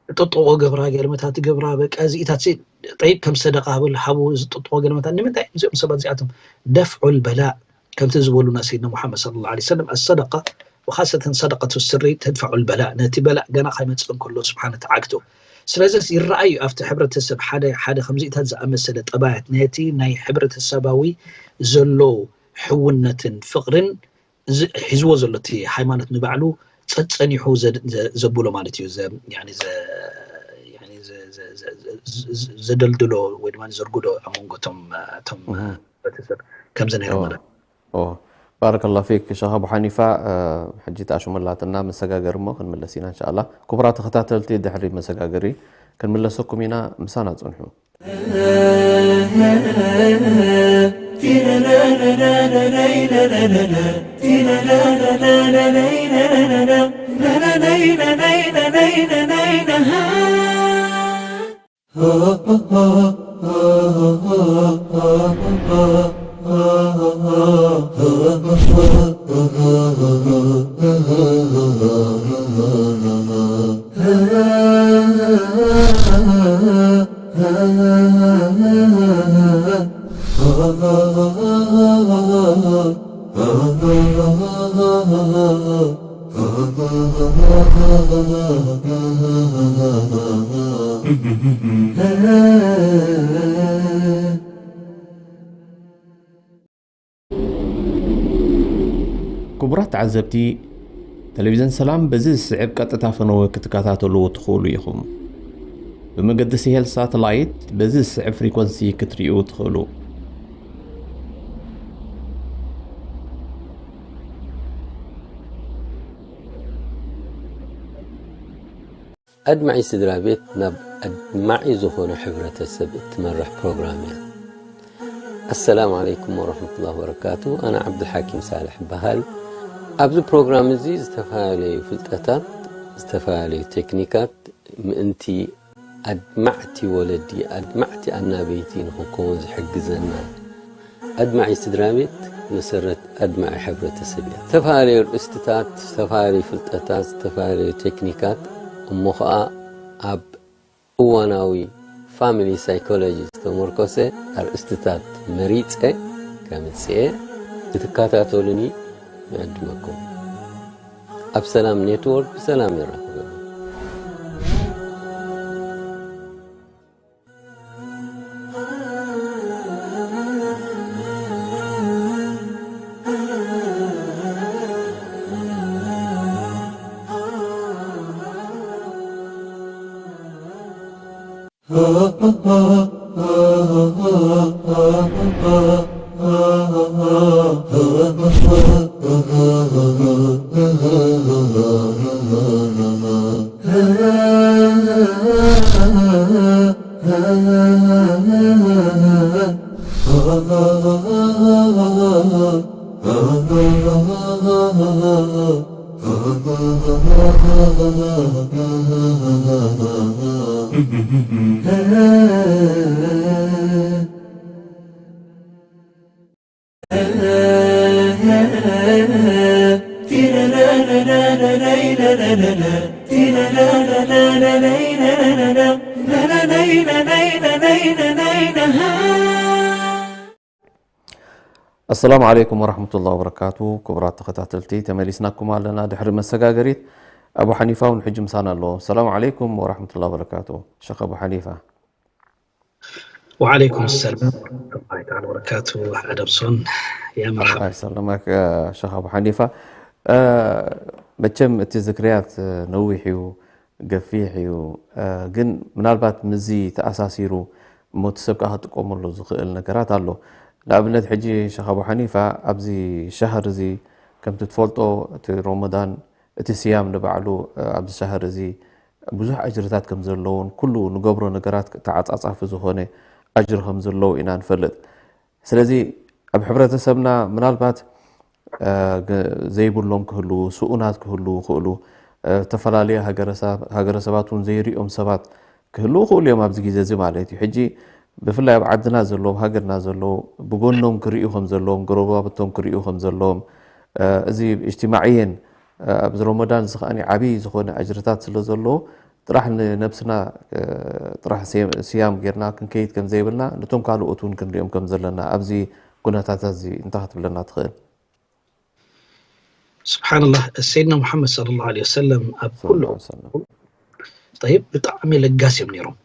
ጥጥቆ ገብራ፣ ገለመታት ገብራ፣ በቃ፣ እዚኢታት ሲ-፣ ጠይብ፣ ከም ሰደቃ ብል፣ ሃቡ፣ እዚ ጥጥቆ ገለመታት። ንምንታይ እዚኦም ሰባት እዚኣቶም ደፍዑል በላእ፣ ከምቲ ዝበሉና ሰይድና ሙሓመድ ሰለላሁ ዐለይሂ ወሰለም፣ ኣሰደቃ፣ ወኻሰተን ሰደቀቱ ስሪ፣ ተድፈዑል በላእ፣ ነቲ በላእ ገና ካይመጽእ እንከሎ፣ ስብሓን፣ ተዓግቶ። ስለዚስ ይረኣዩ ኣብቲ ሕብረተሰብ ሓደ፣ ሓደ ከምዚኢታት ዝኣመሰለ ጠባያት፣ ነቲ ናይ ሕብረተሰባዊ ዘሎ ሕውነትን ፍቕርን ዝ-፣ ሒዝዎ ዘሎ እቲ ሃይማኖት ንባዕሉ ጸ-፣ ጸኒሑ ዘድ-፣ ዘ-፣ ዘብሎ ማለት እዩ። ዘ-፣ ያኒ ዘ-፣ ያኒ ዘ-፣ ዘ-፣ ዘ-፣ ዘ-፣ ዘ-፣ ዘደልድሎ ወይ ድማ ዘርጉዶ ኣብ መንጎ እቶም፣ እቶም እህ። ሕብረተሰብ ከምዚ ናይ እዎ። ሮመዳን። እዎ። ባረከላሁ ፊክ ሸኽ ኣቡ ሓኒፋ፣ እ፣ ሕጂ ተኣሽሙላትና መሰጋገሪ እሞ ክንምለስ ኢና እንሻኣላ። ክቡራት ተኸታተልቲ ድሕሪ መሰጋገሪ ክንምለሰኩም ኢና፣ ምሳና ጽንሑ። ክቡራት ተዓዘብቲ፣ ቴሌቪዝን ሰላም በዚ ዝስዕብ ቀጥታ ፈነወ ክትከታተልዎ ትኽእሉ ኢኹም። ብመገዲ ስሄል ሳተላይት በዚ ዝስዕብ ፍሪኮንሲ ክትርእዩ ትኽእሉ። ኣድማዒ ስድራ ቤት ናብ ኣድማዒ ዝኾነ ሕብረተሰብ እትመርሕ ፕሮግራም እያ። ኣሰላሙ ዓለይኩም ወረሕመቱላሂ ወበረካቱ። ኣነ ዓብዱልሓኪም ሳልሕ እበሃል። ኣብዚ ፕሮግራም እዚ ዝተፈላለዩ ፍልጠታት፣ ዝተፈላለዩ ቴክኒካት ምእንቲ ኣድማዕቲ ወለዲ፣ ኣድማዕቲ ኣናበይቲ ንኽንከውን ዝሕግዘና። ኣድማዒ ስድራ ቤት መሰረት ኣድማዒ ሕብረተሰብ እያ። ዝተፈላለዩ ኣርእስትታት፣ ዝተፈላለዩ ፍልጠታት፣ ዝተፈላለዩ ቴክኒካት እሞ ኸኣ ኣብ እዋናዊ ፋሚሊ ሳይኮሎጂ ዝተመርኮሰ ኣርእስትታት መሪጸ ከምጽኤ ክትከታተሉኒ ይዕድመኩም። ኣብ ሰላም ኔትወርክ ብሰላም የራኽበና። ኣሰላሙ ዓለይኩም ወራህመቱላሂ ወበረካቱ። ክቡራት ተኸታተልቲ፣ ተመሊስናኩም ኣለና ድሕሪ መሰጋገሪት። ኣቡ ሓኒፋ እውን ሕጂ ምሳና ኣሎ። ሰላም ዓለይኩም ወራህመቱላሂ ወበረካቱ። ሸኽ ኣቡ ሓኒፋ። ወዓለይኩም ሰላም ወራህመቱላሂ ተዓላ ወበረካቱ። ኣደምሶን፣ ያ መርሓባ። ኣላህ ይሰልመክ፣ ሸኽ ኣቡ ሓኒፋ። መቸም እቲ ዝክርያት ነዊሕ እዩ፣ ገፊሕ እዩ። ግን ምናልባት ምስዚ ተኣሳሲሩ እሞ እቲ ሰብ ከኣ ክጥቀመሉ ዝኽእል ነገራት ኣሎ። ንኣብነት ሕጂ ሸኽ ኣቡ ሓኒፋ ኣብዚ ሸህር እዚ ከምቲ ትፈልጦ እቲ ሮመዳን እቲ ስያም ንባዕሉ ኣብዚ ሸህር እዚ ብዙሕ ኣጅርታት ከም ዘለዎን ኩሉ ንገብሮ ነገራት ተዓጻጻፊ ዝኾነ ኣጅሪ ከም ዘለዎ ኢና ንፈልጥ። ስለዚ ኣብ ሕብረተሰብና ምናልባት ዘይብሎም ክህልዉ፣ ስኡናት ክህልዉ ይኽእሉ፣ ዝተፈላለየ ሃገረሰባት እውን ዘይርእዮም ሰባት ክህልዉ ይኽእሉ እዮም ኣብዚ ግዜ እዚ ማለት እዩ። ሕጂ ብፍላይ ኣብ ዓድና ዘለዉ፣ ኣብ ሃገርና ዘለዉ ብጎኖም ክርእዩ ከም ዘለዎም፣ ጎረባብቶም ክርእዩ ከም ዘለዎም፣ እዚ እጅትማዕየን ኣብዚ ሮሞዳን እዚ ከኣ ዓብዪ ዝኾነ ኣጅርታት ስለ ዘለዎ ጥራሕ ንነብስና ጥራሕ ስያም ጌርና ክንከይድ ከም ዘይብልና ነቶም ካልኦት እውን ክንሪኦም ከም ዘለና ኣብዚ ኩነታታት እዚ እንታይ ክትብለና ትኽእል? ስብሓንላህ ሰይድና ሙሓመድ ሰለላሁ ዐለይሂ ወሰለም ኣብ ኩሉ ጠይብ ብጣዕሚ ለጋስ እዮም ነይሮም።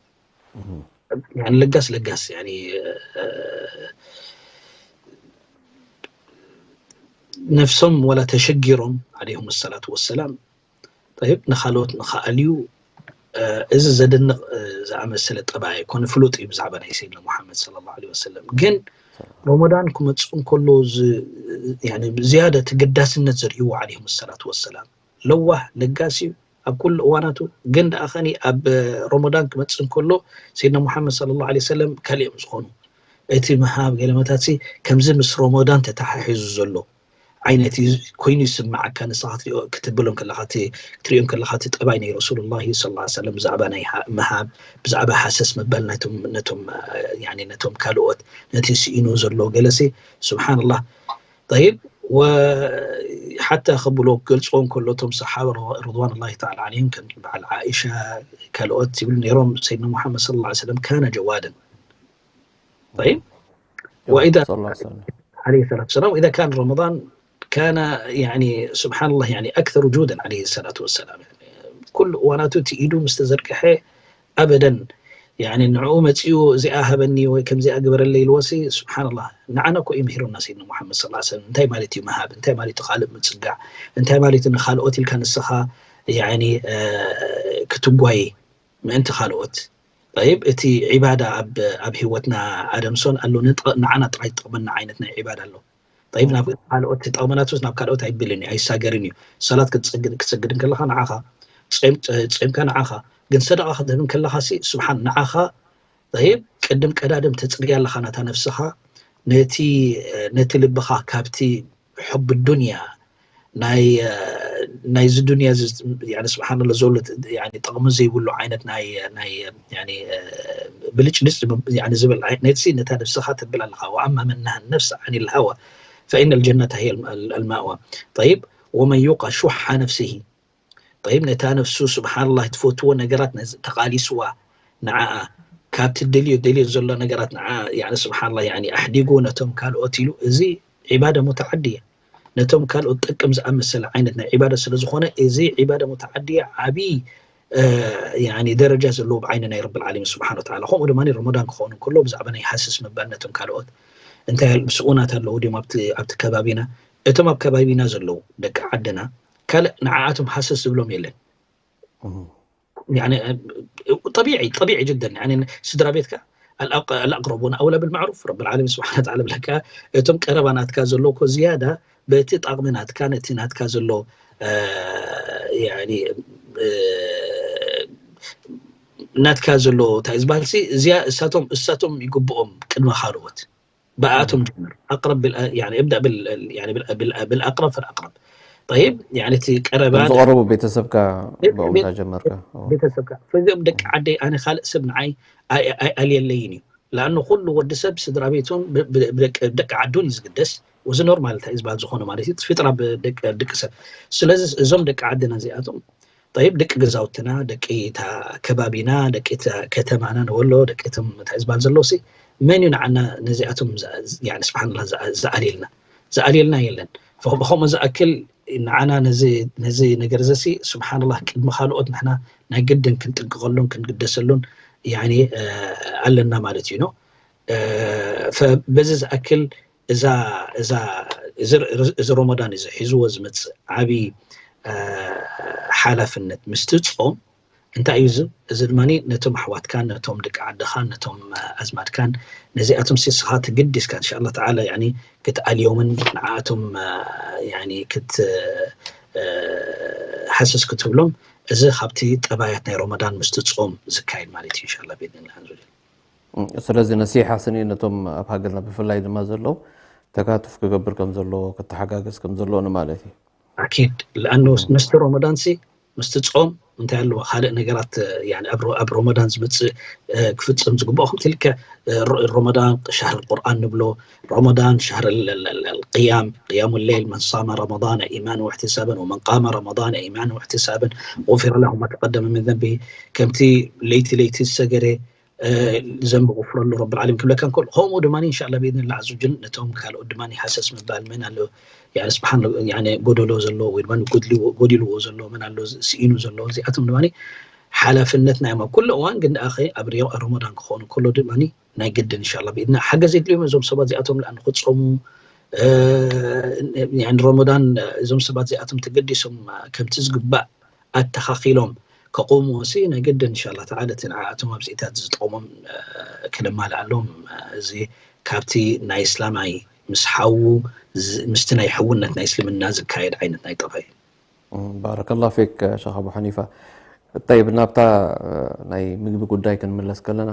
ለጋስ ለጋስ ነፍሶም ወላ ተሸጊሮም ዓለይሁም ሰላቱ ወሰላም ጠይብ ንኻልኦት ንኽኣልዩ እዚ ዘደንቕ ዝኣመሰለ ጠባይ ኣይኮነ ፍሉጥ እዩ ብዛዕባ ናይ ሰይድና ሙሓመድ ሰለላሁ ዐለይሂ ወሰለም። ግን ሮሞዳን ክመፅእ እንከሎ ዝያደ ተገዳስነት ዘርእይዎ ዓለይሂም ሰላቱ ወሰላም ለዋህ ለጋስ እዩ ኣብ ኩሉ እዋናቱ። ግን ደኣ ኸኒ ኣብ ሮሞዳን ክመፅእ እንከሎ ሰይድና ሙሓመድ ሰለላሁ ዐለይሂ ወሰለም ካልእ እዮም ዝኾኑ። እቲ ምሃብ ገለመታትሲ ከምዚ ምስ ሮሞዳን ተተሓሒዙ ዘሎ ዓይነት ኮይኑ ይስምዓካ ንስኻ ክትብሎም ከለኻ ክትሪኦም ከለኻ እቲ ጠባይ ናይ ረሱሉላሂ ሰለላሁ ዐለይሂ ወሰለም ብዛዕባ ናይ ምሃብ ብዛዕባ ሃሰስ ምባል ነቶም ነቶም ያኒ ነቶም ካልኦት ነቲ ስኢኑ ዘሎ ገለሲ ስብሓንላህ ጠይብ ወሓታ ከብሎ ክገልፅዎ እንከሎ እቶም ሰሓባ ርድዋኑላሂ ተዓላ ዓለይሂም ከም በዓል ዓኢሻ ካልኦት ይብሉ ነይሮም ሰይድና ሙሓመድ ሰለላሁ ዐለይሂ ወሰለም ካነ ጀዋደን طيب وإذا عليه الصلاة والسلام وإذا كان رمضان كان يعني سبحان الله يعني أكثر جودا عليه الصلاة والسلام يعني كل እዋናቱ እቲ ኢዱ ምስ ተዘርግሐ ኣበደን يعني ንዕኡ መፂኡ እዚኣ ሃበኒ ወይ ከምዚኣ ግበረለይ ኢልዎሲ ስብሓንላህ ንዓና እኮ እዩ ምሂሩና ሰይድና ሙሓመድ ሰለላሁ ዐለይሂ ወሰለም እንታይ ማለት እዩ ምሃብ እንታይ ማለት እዩ ካልእ ምፅጋዕ እንታይ ማለት እዩ ንካልኦት ኢልካ ንስኻ يعني ክትጓየ ምእንቲ ካልኦት طيب እቲ ዒባዳ ኣብ ኣብ ህይወትና ኣደምሶን ኣሎ ንዓና ጥራይ ዝጠቕመና ዓይነት ናይ ዒባዳ ኣሎ طيب ናብ ካልኦት ጠቕመናትስ ናብ ካልኦት ኣይብልን እዩ ኣይሳገርን እዩ ሰላት ክትሰግድ ክትሰግድ ከለኻ ንዓኻ ጾምካ ንዓኻ ግን ሰደቃ ክትህብ ከለኻ ሲ ስብሓን ንዓኻ طيب ቅድም ቀዳድም ተጽርያ ኣለኻ ናታ ነፍስኻ ነቲ ነቲ ልብኻ ካብቲ ሕብ ዱንያ ናይ ናይዚ ዱንያ ስብሓንላ ዘሎ ጠቕሚ ዘይብሉ ዓይነት ናይ ብልጭልጭ ዝብል ነትሲ ነታ ነብስኻ ትብል ኣለኻ ወኣማ መናሃ ነፍስ ዓን ልሃዋ فإن الجنة هي المأوى. طيب، ومن يوق شح نفسه. طيب፣ ነታ ነፍሱ ስብሓንላህ ትፈትዎ ነገራት ተቓሊስዋ ንዓኣ ካብ ትደልዮ ደልዮ ዘሎ ነገራት ንዓ ስብሓንላ ኣሕዲጉ ነቶም ካልኦት ኢሉ፣ እዚ ዒባዳ ሙተዓዲ እያ። ነቶም ካልኦት ጠቅም ዝኣመሰለ ዓይነት ናይ ዒባዳ ስለ ዝኾነ፣ እዚ ዒባዳ ሙተዓዲ ዓብዪ ደረጃ ዘለዎ ብዓይኒ ናይ ረብል ዓለሚን ስብሓን ወተዓላ። ከምኡ ድማ ረመዳን ክኸውን እንከሎ ብዛዕባ ናይ ሃስስ ምባል ነቶም ካልኦት እንታይ ስኡናት ኣለዉ ድዮም ኣብቲ ከባቢና፣ እቶም ኣብ ከባቢና ዘለዉ ደቂ ዓድና ካልእ ንዓኣቶም ሃሰስ ዝብሎም የለን። ጠቢዒ ጠቢዒ ጅደን ስድራ ቤትካ ኣልኣቅረቡን ኣውላ ብልማዕሩፍ ረብል ዓለሚን ስብሓን ወተዓላ ብለካ። እቶም ቀረባ ናትካ ዘሎ እኮ ዝያዳ በቲ ጣቕሚ ናትካ ነቲ ናትካ ዘሎ ናትካ ዘሎ እንታይ ዝበሃል እዚያ እሳቶም እሳቶም ይግብኦም ቅድሚ ካልኦት ብኣቶም ጀምር ኣቅረብ እብዳ ብልኣቅረብ ፈልኣቅረብ። ጠይብ እቲ ቀረባ ዝቀረቡ ቤተሰብካ ብኦም ጀመርካ። ቤተሰብካ ፈዚኦም ደቂ ዓደይ ኣነ ካልእ ሰብ ንዓይ ኣይኣልየለይን እዩ። ለኣኑ ኩሉ ወዲ ሰብ ስድራ ቤቱን ደቂ ዓዱን እዩ ዝግደስ። እዚ ኖርማል እንታይ ዝበሃል ዝኾነ ማለት እዩ ፍጥራ ደቂ ሰብ። ስለዚ እዞም ደቂ ዓድና እዚኣቶም ጠይብ ደቂ ገዛውትና ደቂ እታ ከባቢና ደቂ እታ ከተማና ንወሎ ደቂ እቶም እንታይ ዝበሃል ዘለዎ ሲ መን እዩ ንዓና ነዚኣቶም ስብሓንላ ዝኣልየልና ዝኣልየልና የለን። ብኸምኡ ዝኣክል ንዓና ነዚ ነገር ዘሲ ስብሓንላ ቅድሚ ካልኦት ንሕና ናይ ግድን ክንጥንቅቐሉን ክንግደሰሉን ኣለና ማለት እዩ። በዚ ዝኣክል እዛ እዛ እዚ ረመዳን እዚ ሒዝዎ ዝመፅእ ዓብዪ ሓላፍነት ምስቲ ፆም እንታይ እዩ እዚ እዚ ድማ ነቶም ኣሕዋትካን ነቶም ደቂ ዓድኻን ነቶም ኣዝማድካን ነዚኣቶም ሲስኻ ትግዲስካ እንሻላ ተዓላ ክትኣልዮምን ንዓኣቶም ክትሓስስ ክትብሎም እዚ ካብቲ ጠባያት ናይ ረመዳን ምስቲ ፆም ዝካየድ ማለት እዩ። እንሻላ ቤድን ኣልሓምዱሊላ። ስለዚ ነሲሓ ስኒ ነቶም ኣብ ሃገርና ብፍላይ ድማ ዘለዉ ተካቱፍ ክገብር ከም ዘለዎ ክተሓጋገዝ ከም ዘለዎ ንማለት እዩ። ኣኪድ ለኣኑ ምስቲ ረመዳን ሲ ምስቲ ጾም እንታይ ኣለዎ ካልእ ነገራት ኣብ ረመዳን ዝመፅእ ክፍፅም ዝግብኦ ከምቲ ልክዕ ረመዳን ሻህር ቁርኣን ንብሎ ረመዳን ሻህር ቅያም ቅያሙ ሌል መን ሳመ ረመዳን ኢማን ወሕትሳብን ወመን ቃመ ረመዳን ኢማን ወሕትሳብን غفر له ما تقدم من ذنبه ከምቲ ለይቲ ለይቲ ዝሰገደ ዘንቢ غفر له رب العالمين ክብለካ እንከሎ ከምኡ ድማ እንሻላ ብኢድንላ ዐዘ ወጀል ነቶም ካልኦት ድማ ሃሰስ ምባል መን ኣሎ ስብሓን ጎደሎ ዘሎ ወይ ድማ ጎዲልዎ ዘሎ መን ኣሎ ስኢኑ ዘሎ እዚኣቶም ድማ ሓላፍነት ናይ ኣብ ኩሉ እዋን ግን ደኣ ኣብ ረመዳን ክኾኑ ከሎ ድማ ናይ ግድን እንሻላ ብኢድና ሓገዝ የድልዮም እዞም ሰባት እዚኣቶም ለኣን ክፀሙ ረመዳን እዞም ሰባት እዚኣቶም ተገዲሶም ከምቲ ዝግባእ ኣተኻኺሎም ከቆምዎ ሲ ናይ ግድን እንሻላ ተዓላ እቲ ንዓኣቶም ኣብዚኢታት ዝጠቕሞም ክነማልኣሎም እዚ ካብቲ ናይ እስላማይ ምስ ሓዉ ምስቲ ናይ ሕውነት ናይ እስልምና ዝካየድ ዓይነት ናይ ጠባይ እዩ። ባረከላ ፊክ ሸኽ ኣቡ ሓኒፋ። ጠይብ ናብታ ናይ ምግቢ ጉዳይ ክንምለስ ከለና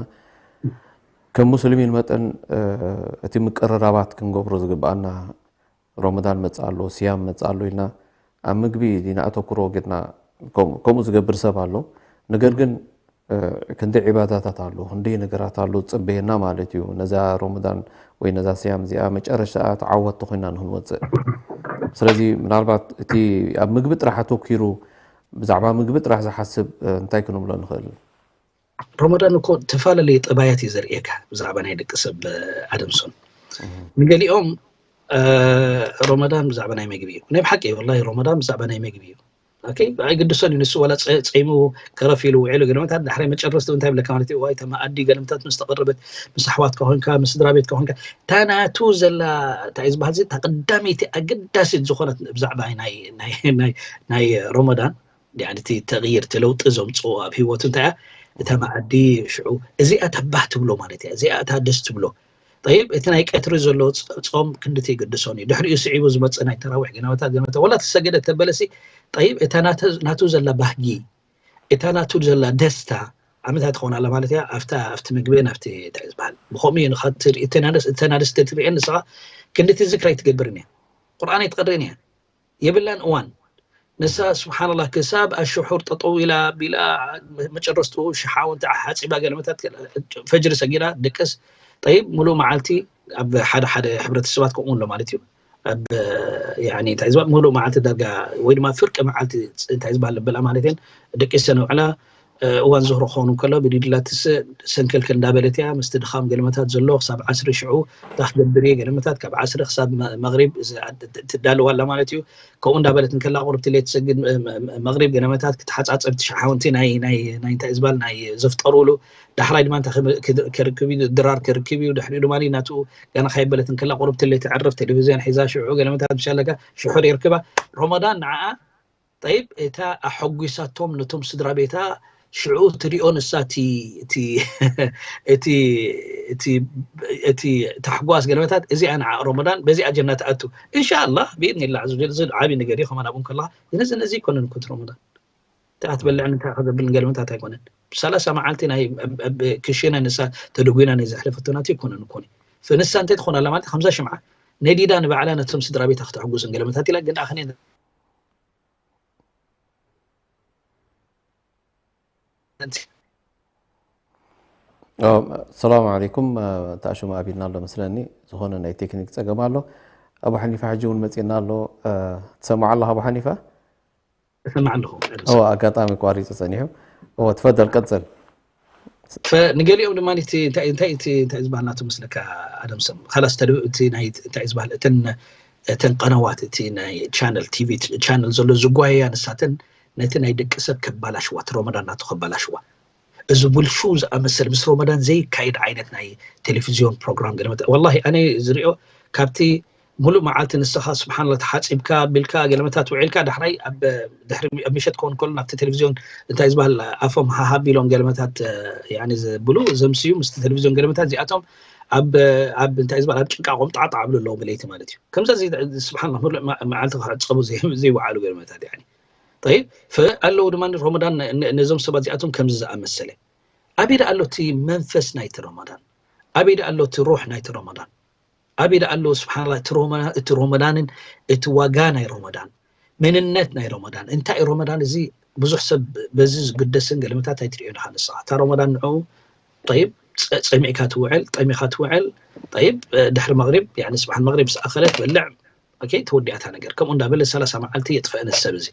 ከም ሙስሊሚን መጠን እቲ ምቅርራባት ክንገብሮ ዝግብኣና ረመዳን መፅእ ኣሎ ስያም መፅእ ኣሎ ኢልና ኣብ ምግቢ ኢና ኣተኩሮ ጌርና ከምኡ ዝገብር ሰብ ኣሎ። ነገር ግን ክንደይ ዒባዳታት ኣሎ ክንደይ ነገራት ኣሎ ዝፅበየና ማለት እዩ ነዛ ረመዳን ወይ ነዛ ስያም እዚኣ መጨረሻ ተዓወትቲ ኮይና ንክንወፅእ። ስለዚ ምናልባት እቲ ኣብ ምግቢ ጥራሕ ኣተኪሩ ብዛዕባ ምግቢ ጥራሕ ዝሓስብ እንታይ ክንብሎ ንኽእል? ረመዳን እኮ ተፈላለየ ጠባያት እዩ ዘርእየካ ብዛዕባ ናይ ደቂ ሰብ ኣደምሶን ንገሊኦም ረመዳን ብዛዕባ ናይ መግቢ እዩ ናይ ብሓቂ ወላ ረመዳን ብዛዕባ ናይ መግቢ እዩ ኣይግድሶን እዩ ንሱ ዋላ ፀይሙ ከረፍ ኢሉ ውዒሉ ገለመታት ዳሕራይ መጨረስቱ እንታይ ብለካ ማለት እዩ ዋይ ተመኣዲ ገለመታት ምስ ተቐረበት ምስ ኣሕዋትካ ኮንካ ምስ ስድራ ቤትካ ኮንካ እታ ናቱ ዘላ እንታይ ዝበሃል እታ ቀዳመይቲ ኣገዳሲት ዝኾነት ብዛዕባ ናይ ረመዳን እቲ ተቕይር እቲ ለውጢ ዘምፅኦ ኣብ ህይወቱ እንታይ እያ እታ መኣዲ ሽዑ እዚኣ ተባህ ትብሎ ማለት እያ እዚኣ እታ ደስ ትብሎ ጠይብ እቲ ናይ ቀትሪ ዘሎ ፆም ክንድቲ ይግድሶን እዩ ድሕሪኡ ስዒቡ ዝመፅእ ናይ ተራዊሕ ገናወታት ገናወታት ወላ ተሰገደ ተበለሲ ጠይብ እታ ናቱ ዘላ ባህጊ እታ ናቱ ዘላ ደስታ ኣብ ምንታይ ትኸውን ኣላ ማለት እያ ኣብታ ኣብቲ ምግቢ ናብቲ እንታይ ዝበሃል ብኸምኡ እዩ ንኻ ትርኢ እተናደስ እተናደስ ተትርእየን ንስኻ ክንድቲ ዝክር ኣይትገብርን እያ ቁርኣን ኣይትቐርእን እያ የብላን እዋን ንሳ ስብሓንላ ክሳብ ኣሽሑር ጠጠው ኢላ ቢላ መጨረስቱ ሽሓውን ሓፂባ ገለመታት ፈጅሪ ሰጊዳ ደቅስ ጠይብ ሙሉእ መዓልቲ ኣብ ሓደ ሓደ ሕብረተሰባት ከምኡ ኣሎ ማለት እዩ ኣብ ያኒ እንታይ ዝበሃል ሙሉእ መዓልቲ ዳርጋ ወይ ድማ ፍርቂ መዓልቲ እንታይ ዝበሃል ልብላ ማለት እየን ደቂሰ ንውዕላ። እዋን ዙህሪ ክኸውን ከሎ ብዲድላትስ ሰንከልከል እንዳበለት እያ። ምስቲ ድኻም ገለመታት ዘሎ ክሳብ ዓስሪ ሽዑ ዳክገብር እየ ገለመታት ካብ ዓስሪ ክሳብ መ- መግሪብ እዚ ኣድ- ት- ትዳለዋ ኣላ ማለት እዩ። ከምኡ እንዳበለት እንከላ ቁርብቲ ሌት ትሰግድ መ- መ- መግሪብ ገለመታት ክትሓፃፀብ ትሽሓውንቲ ናይ ናይ ናይ እንታይ ዝበሃል ናይ ዘፍጠሩሉ ዳሕራይ ድማ እንታይ ክብ- ክድ- ክርክብ እዩ ድራር ክርክብ እዩ ድሕሪኡ ድማ ናቱ ገና ካይበለት እንከላ ቁርብቲ ሌት ትዕርፍ ቴሌቪዝዮን ሒዛ ሽዑ ገለመታት ምሻለካ ሽሑር የርክባ። ሮመዳን ንዓኣ ጠይብ እታ ኣሐጒሳቶም ነቶም ስድራ ቤታ ሽዑ ትሪኦ ንሳ እቲ እቲ እቲ እቲ እቲ ታሕጓስ ገለመታት እዚኣ ንዓ ሮመዳን በዚኣ ጀና ትኣቱ። ኢንሻኣላህ ብኢድኒላህ ዓዚ ወጀል እዚ ዓብዪ ነገር እዩ። ከማን ኣብኡ ከለኻ ነዚ ነዚ ይኮነን እኮ እቲ ሮመዳን እንታይ ክትበልዕን እንታይ ከዘብልን ገለመታት ኣይኮነን። ብሰላሳ መዓልቲ ናይ ኣብ- ኣብ ክሽነ ንሳ ተደጒና ናይ ዘሕለፈቶ ናት ይኮነን እኮ ፍንሳ እንታይ ትኾን ኣላ ማለት ከምዛ ሽምዓ ነዲዳ ንባዕላ ነቶም ስድራ ቤታ ክተሕጉስን ገለመታት ኢላ ግን ኣኽኔ ሰላም ዓለይኩም። ተኣሽሙ ኣቢልና ኣሎ መስለኒ፣ ዝኾነ ናይ ቴክኒክ ፀገም ኣሎ። ኣቡ ሓኒፋ ሕጂ እውን መፂና ኣሎ። ትሰምዓ ኣለኻ ኣቡ ሓኒፋ? እሰማዕ ኣለኹ። እወ ኣጋጣሚ ቋሪፁ ፀኒሑ። እወ ትፈደል ቀፅል። ንገሊኦም ድማ እቲ እንታይ እንታይ እቲ እንታይ ዝበሃል ናቱ መስለካ ኣደም ሰም ካላስ ተደ እቲ ናይ እንታይ ዝበሃል እተን እተን ቀናዋት እቲ ናይ ቻነል ቲቪ ቻነል ዘሎ ዝጓየያ ንሳተን ነቲ ናይ ደቂ ሰብ ከባላሽዋ እቲ ሮመዳን ናቱ ከባላሽዋ እዚ ቡልሹ ዝኣመሰል ምስ ሮመዳን ዘይካየድ ዓይነት ናይ ቴሌቪዝዮን ፕሮግራም ገለመት ወላሂ ኣነ ዝሪኦ ካብቲ ሙሉእ መዓልቲ ንስኻ ስብሓንላ ተሓፂብካ ቢልካ ገለመታት ውዒልካ ዳሕራይ ኣብ ድሕሪ ኣብ ምሸት ክኸውን ከሎ ናብቲ ቴሌቪዝዮን እንታይ ዝበሃል ኣፎም ሃሃብ ኢሎም ገለመታት ያኒ ዝብሉ ዘምስዩ ምስቲ ቴሌቪዝዮን ገለመታት እዚኣቶም ኣብ ኣብ እንታይ ዝበሃል ኣብ ጭቃ ቆምጣዕጣ ኣብሉ ኣለዉ ብለይቲ ማለት እዩ ከምዛ ስብሓንላ ሙሉእ መዓልቲ ክዕፀቡ ዘይወዓሉ ገለመታት ያኒ ጠይብ ኣለዉ ድማ ሮመዳን ነዞም ሰባት እዚኣቶም ከምዚ ዝኣመሰለ ኣበይ ደኣ ኣሎ እቲ መንፈስ ናይቲ ሮመዳን ኣበይ ደኣ ኣሎ እቲ ሩሕ ናይቲ ሮመዳን ኣበይ ደኣ ኣሎ ስብሓንላ እቲ ሮመዳንን እቲ ዋጋ ናይ ሮመዳን መንነት ናይ ሮመዳን እንታይ እዩ ሮመዳን እዚ ብዙሕ ሰብ በዚ ዝግደስን ገለመታት ኣይትሪኦ ኢኻ ንስኻ እታ ሮመዳን ንዕኡ ጠይብ ፀሚእካ ትውዕል ጠሚኻ ትውዕል ጠይብ ድሕሪ መቅሪብ ስብሓን መቅሪብ ዝኣኸለ ትበልዕ ተወዲኣታ ነገር ከምኡ እንዳበለ ሰላሳ መዓልቲ የጥፈአን ሰብ እዚ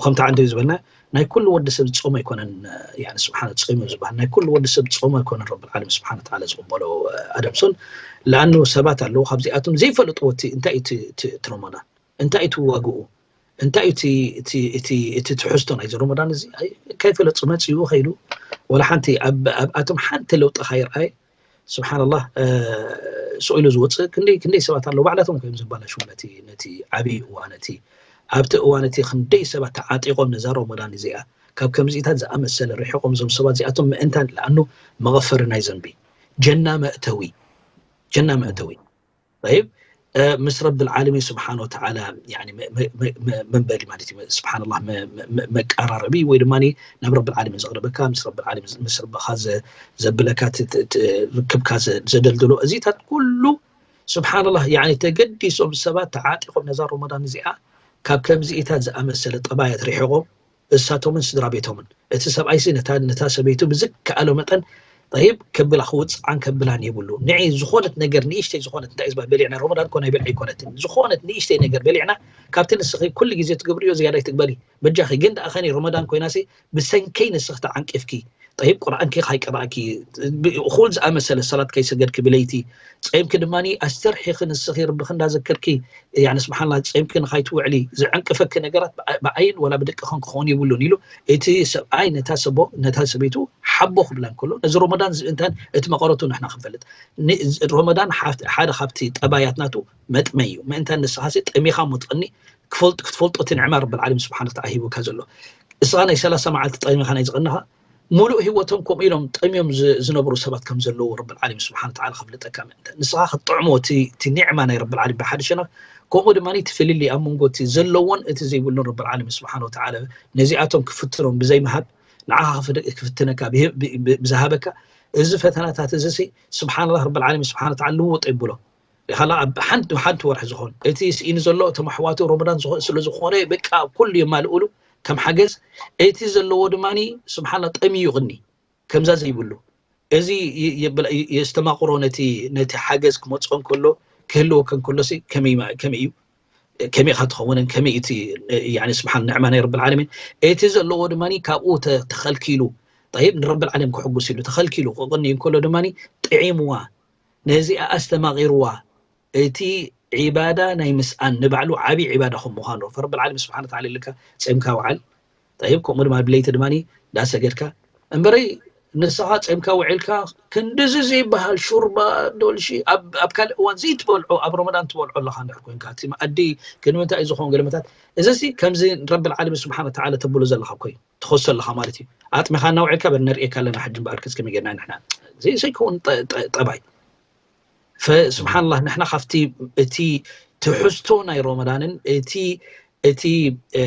ከምቲ ዓንዲ ዝበልና ናይ ኩሉ ወዲ ሰብ ዝፀሙ ኣይኮነን ስብሓን ፀሙ ዝበሃል ናይ ኩሉ ወዲ ሰብ ዝፀሙ ኣይኮነን ረብል ዓለም ስብሓን ተዓላ ዝቕበሎ ኣደምሶን ለኣኑ ሰባት ኣለዉ ካብዚኣቶም ዘይፈልጥዎ እቲ እንታይ እዩ እቲ ሮመዳን እንታይ እዩ እቲ ዋግኡ እንታይ እዩ እቲ ትሕዝቶ ናይዚ ሮመዳን እዚ ከይፈለጡ መፅኡ ከይዱ ወላ ሓንቲ ኣብኣቶም ሓንቲ ለውጢ ካይርኣየ ስብሓንላህ ስኢሉ ዝወፅእ ክንደይ ክንደይ ሰባት ኣለዉ ባዕላቶም ኮይም ዝበላሽው ነቲ ነቲ ዓብዪ እዋን እቲ ኣብቲ እዋን እቲ ክንደይ ሰባት ተዓጢቆም ነዛ ሮመዳን እዚኣ ካብ ከምዚኢታት ዝኣመሰለ ርሒቆም ዞም ሰባት እዚኣቶም ምእንታን ለኣኑ መቐፈሪ ናይ ዘንቢ ጀና መእተዊ ጀና መእተዊ ይብ ምስ ረብል ዓለሚን ስብሓን ወተዓላ መንበሪ ማለት እዩ ስብሓንላ መቃራረቢ ወይ ድማ ናብ ረብል ዓለሚን ዘቅርበካ ምስ ረብል ዓለሚን ምስ ረብኻ ዘብለካ ርክብካ ዘደልድሎ እዚታት ኩሉ ስብሓንላ ተገዲሶም ሰባት ተዓጢቆም ነዛ ሮመዳን እዚኣ ካብ ከምዚኢታት ዝኣመሰለ ጠባያት ርሒቆም እሳቶምን ስድራ ቤቶምን እቲ ሰብኣይሲ ነታ ነታ ሰበይቱ ብዝከኣሎ መጠን ይብ ከብላ ክውፅዓን ከብላን የብሉ ንዒ ዝኾነት ነገር ንእሽተይ ዝኾነት እንታይ ዝበሃል በሊዕና ሮመዳን ኮ ናይ በልዒ ኣይኮነትን ዝኾነት ንእሽተይ ነገር በሊዕና ካብቲ ንስኺ ኩሉ ግዜ ትገብርዮ ዝያዳይ ትግበሪ በጃኺ ግን ደኣ ኸኒ ሮመዳን ኮይናሲ ብሰንከይ ንስኺ ተዓንቂፍኪ ጠይብ ቁርኣንኪ ካይቀራእኪ እኹል ዝኣመሰለ ሰላት ከይሰገድኪ ብለይቲ ፀይምኪ ድማ ኣስተርሒኺ ንስኺ ርብኺ እንዳዘከርኪ ስብሓንላ ፀይምኪ ንኻይትውዕሊ ዝዕንቅፈኪ ነገራት ብዓይን ወላ ብደቅኽን ክኸውን የብሉን ኢሉ እቲ ሰብኣይ ነታ ሰቦ ነታ ሰበይቱ ሓቦ ክብላ እንከሎ ነዚ ሮመዳን ዝእንታን እቲ መቐረቱ ንሕና ክንፈልጥ ሮመዳን ሓደ ካብቲ ጠባያት ናቱ መጥመይ እዩ ምእንታን ንስኻሲ ጠሚኻ ሞትቕኒ ክትፈልጦ እቲ ንዕማ ረብል ዓለም ስብሓን ተዓላ ሂቡካ ዘሎ እስኻ ናይ ሰላሳ መዓልቲ ጠሚኻ ናይ ዝቕንኻ ሙሉእ ህይወቶም ከምኡ ኢሎም ጠምዮም ዝነብሩ ሰባት ከም ዘለዉ ረብል ዓለም ስብሓን ተዓላ ከፍልጠካ ምእንተ ንስኻ ክትጥዕሞ እቲ ኒዕማ ናይ ረብል ዓለም ብሓደ ሸነኽ ከምኡ ድማ እቲ ፍልልይ ኣብ መንጎ እቲ ዘለዎን እቲ ዘይብሉን ረብል ዓለም ስብሓን ወተዓላ ነዚኣቶም ክፍትኖም ብዘይምሃብ ንዓኻ ክፍትነካ ብዝሃበካ እዚ ፈተናታት እዚ ስብሓንላህ ረብል ዓለም ስብሓን ተዓላ ልውጥ ይብሎ ኢኻላ ኣብ ሓንቲ ሓንቲ ወርሒ ዝኾን እቲ ስኢኑ ዘሎ እቶም ኣሕዋቱ ረመዳን ስለ ዝኾነ በቃ ኩሉ የማልኡሉ ከም ሓገዝ እቲ ዘለዎ ድማ ስብሓላ ጠሚዩ ቅኒ ከምዛ ዘይብሉ እዚ የስተማቕሮ ነቲ ነቲ ሓገዝ ክመፅኦ እንከሎ ክህልወከ እንከሎሲ ከመይ እዩ ከመይ ኢኻ ትኸውንን ከመይ እቲ ያኒ ስብሓን ንዕማ ናይ ረብል ዓለሚን እቲ ዘለዎ ድማ ካብኡ ተ- ተኸልኪሉ ጠይብ ንረብል ዓለም ክሕጉስ ኢሉ ተኸልኪሉ ክቕኒ እንከሎ ድማ ጥዒምዋ ነዚኣ ኣስተማቒርዋ እቲ ዒባዳ ናይ ምስኣን ንባዕሉ ዓብዪ ዒባዳ ከም ምዃኑ ረብል ዓለም ስብሓን ተዓላ ኢልካ ጸምካ ውዓል ጠይብ ከምኡ ድማ ብለይቲ ድማ እንዳሰገድካ እምበረይ ንስኻ ጸምካ ውዒልካ ክንድዚ ዘይበሃል ሹርባ ዶልሺ ኣብ ኣብ ካልእ እዋን ዘይትበልዖ ኣብ ረመዳን ትበልዖ ኣለኻ እንድሕር ኮንካ እቲ መኣዲ ግን ምንታይ እዩ ዝኾን ገለመታት እዚ ሲ ከምዚ ረብል ዓለሚን ስብሓን ተዓላ ተብሎ ዘለኻ እኮ እዩ ትኸሶ ኣለኻ ማለት እዩ ኣጥሚኻ እናውዒልካ በል ነርእየካ ኣለና ሕጂ እምበኣር ከስ ከመይ ጌርና ንሕና እዚ ዘይከውን ጠ- ጠ- ጠባይ ፈስብሓንላህ ንሕና ካብቲ እቲ ትሕዝቶ ናይ ረመዳንን እቲ እቲ እ፣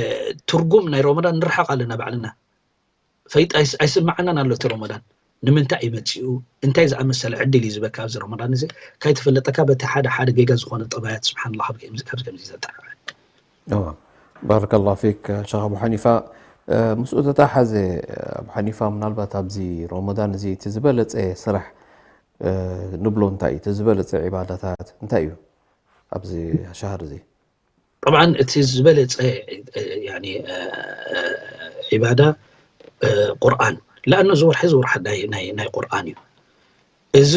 ትርጉም ናይ ረመዳን ንርሓቕ ኣለና ባዕልና ፈይጥ ኣይስ- ኣይስምዓናን ኣሎ እቲ ረመዳን ንምንታይ እዩ መፂኡ እንታይ ዝኣመሰለ ዕድል እዩ ዝበካ ኣብዚ ረመዳን እዚ ካይተፈለጠካ በቲ ሓደ ሓደ ጌጋ ዝኾነ ጠባያት ስብሓንላ ካብ ከምዚ ካብ ከምዚ ዘጠዓበ እዋ ባረከላሁ ፊክ ሸኽ ኣቡ ሓኒፋ እ፣ ምስኡ ተተሓዘ ኣቡ ሓኒፋ ምናልባት ኣብዚ ረመዳን እዚ እቲ ዝበለፀ ስራሕ እ፣ ንብሎ እንታይ እዩ እቲ ዝበለፀ ዒባዳታት እንታይ እዩ ኣብዚ ሻህር እዚ طبعا እቲ ዝበለፀ ያኒ ዒባዳ ቁርኣን ለኣኑ እዚ ወርሒ እዚ ወርሒ ናይ ናይ ናይ ቁርኣን እዩ እዚ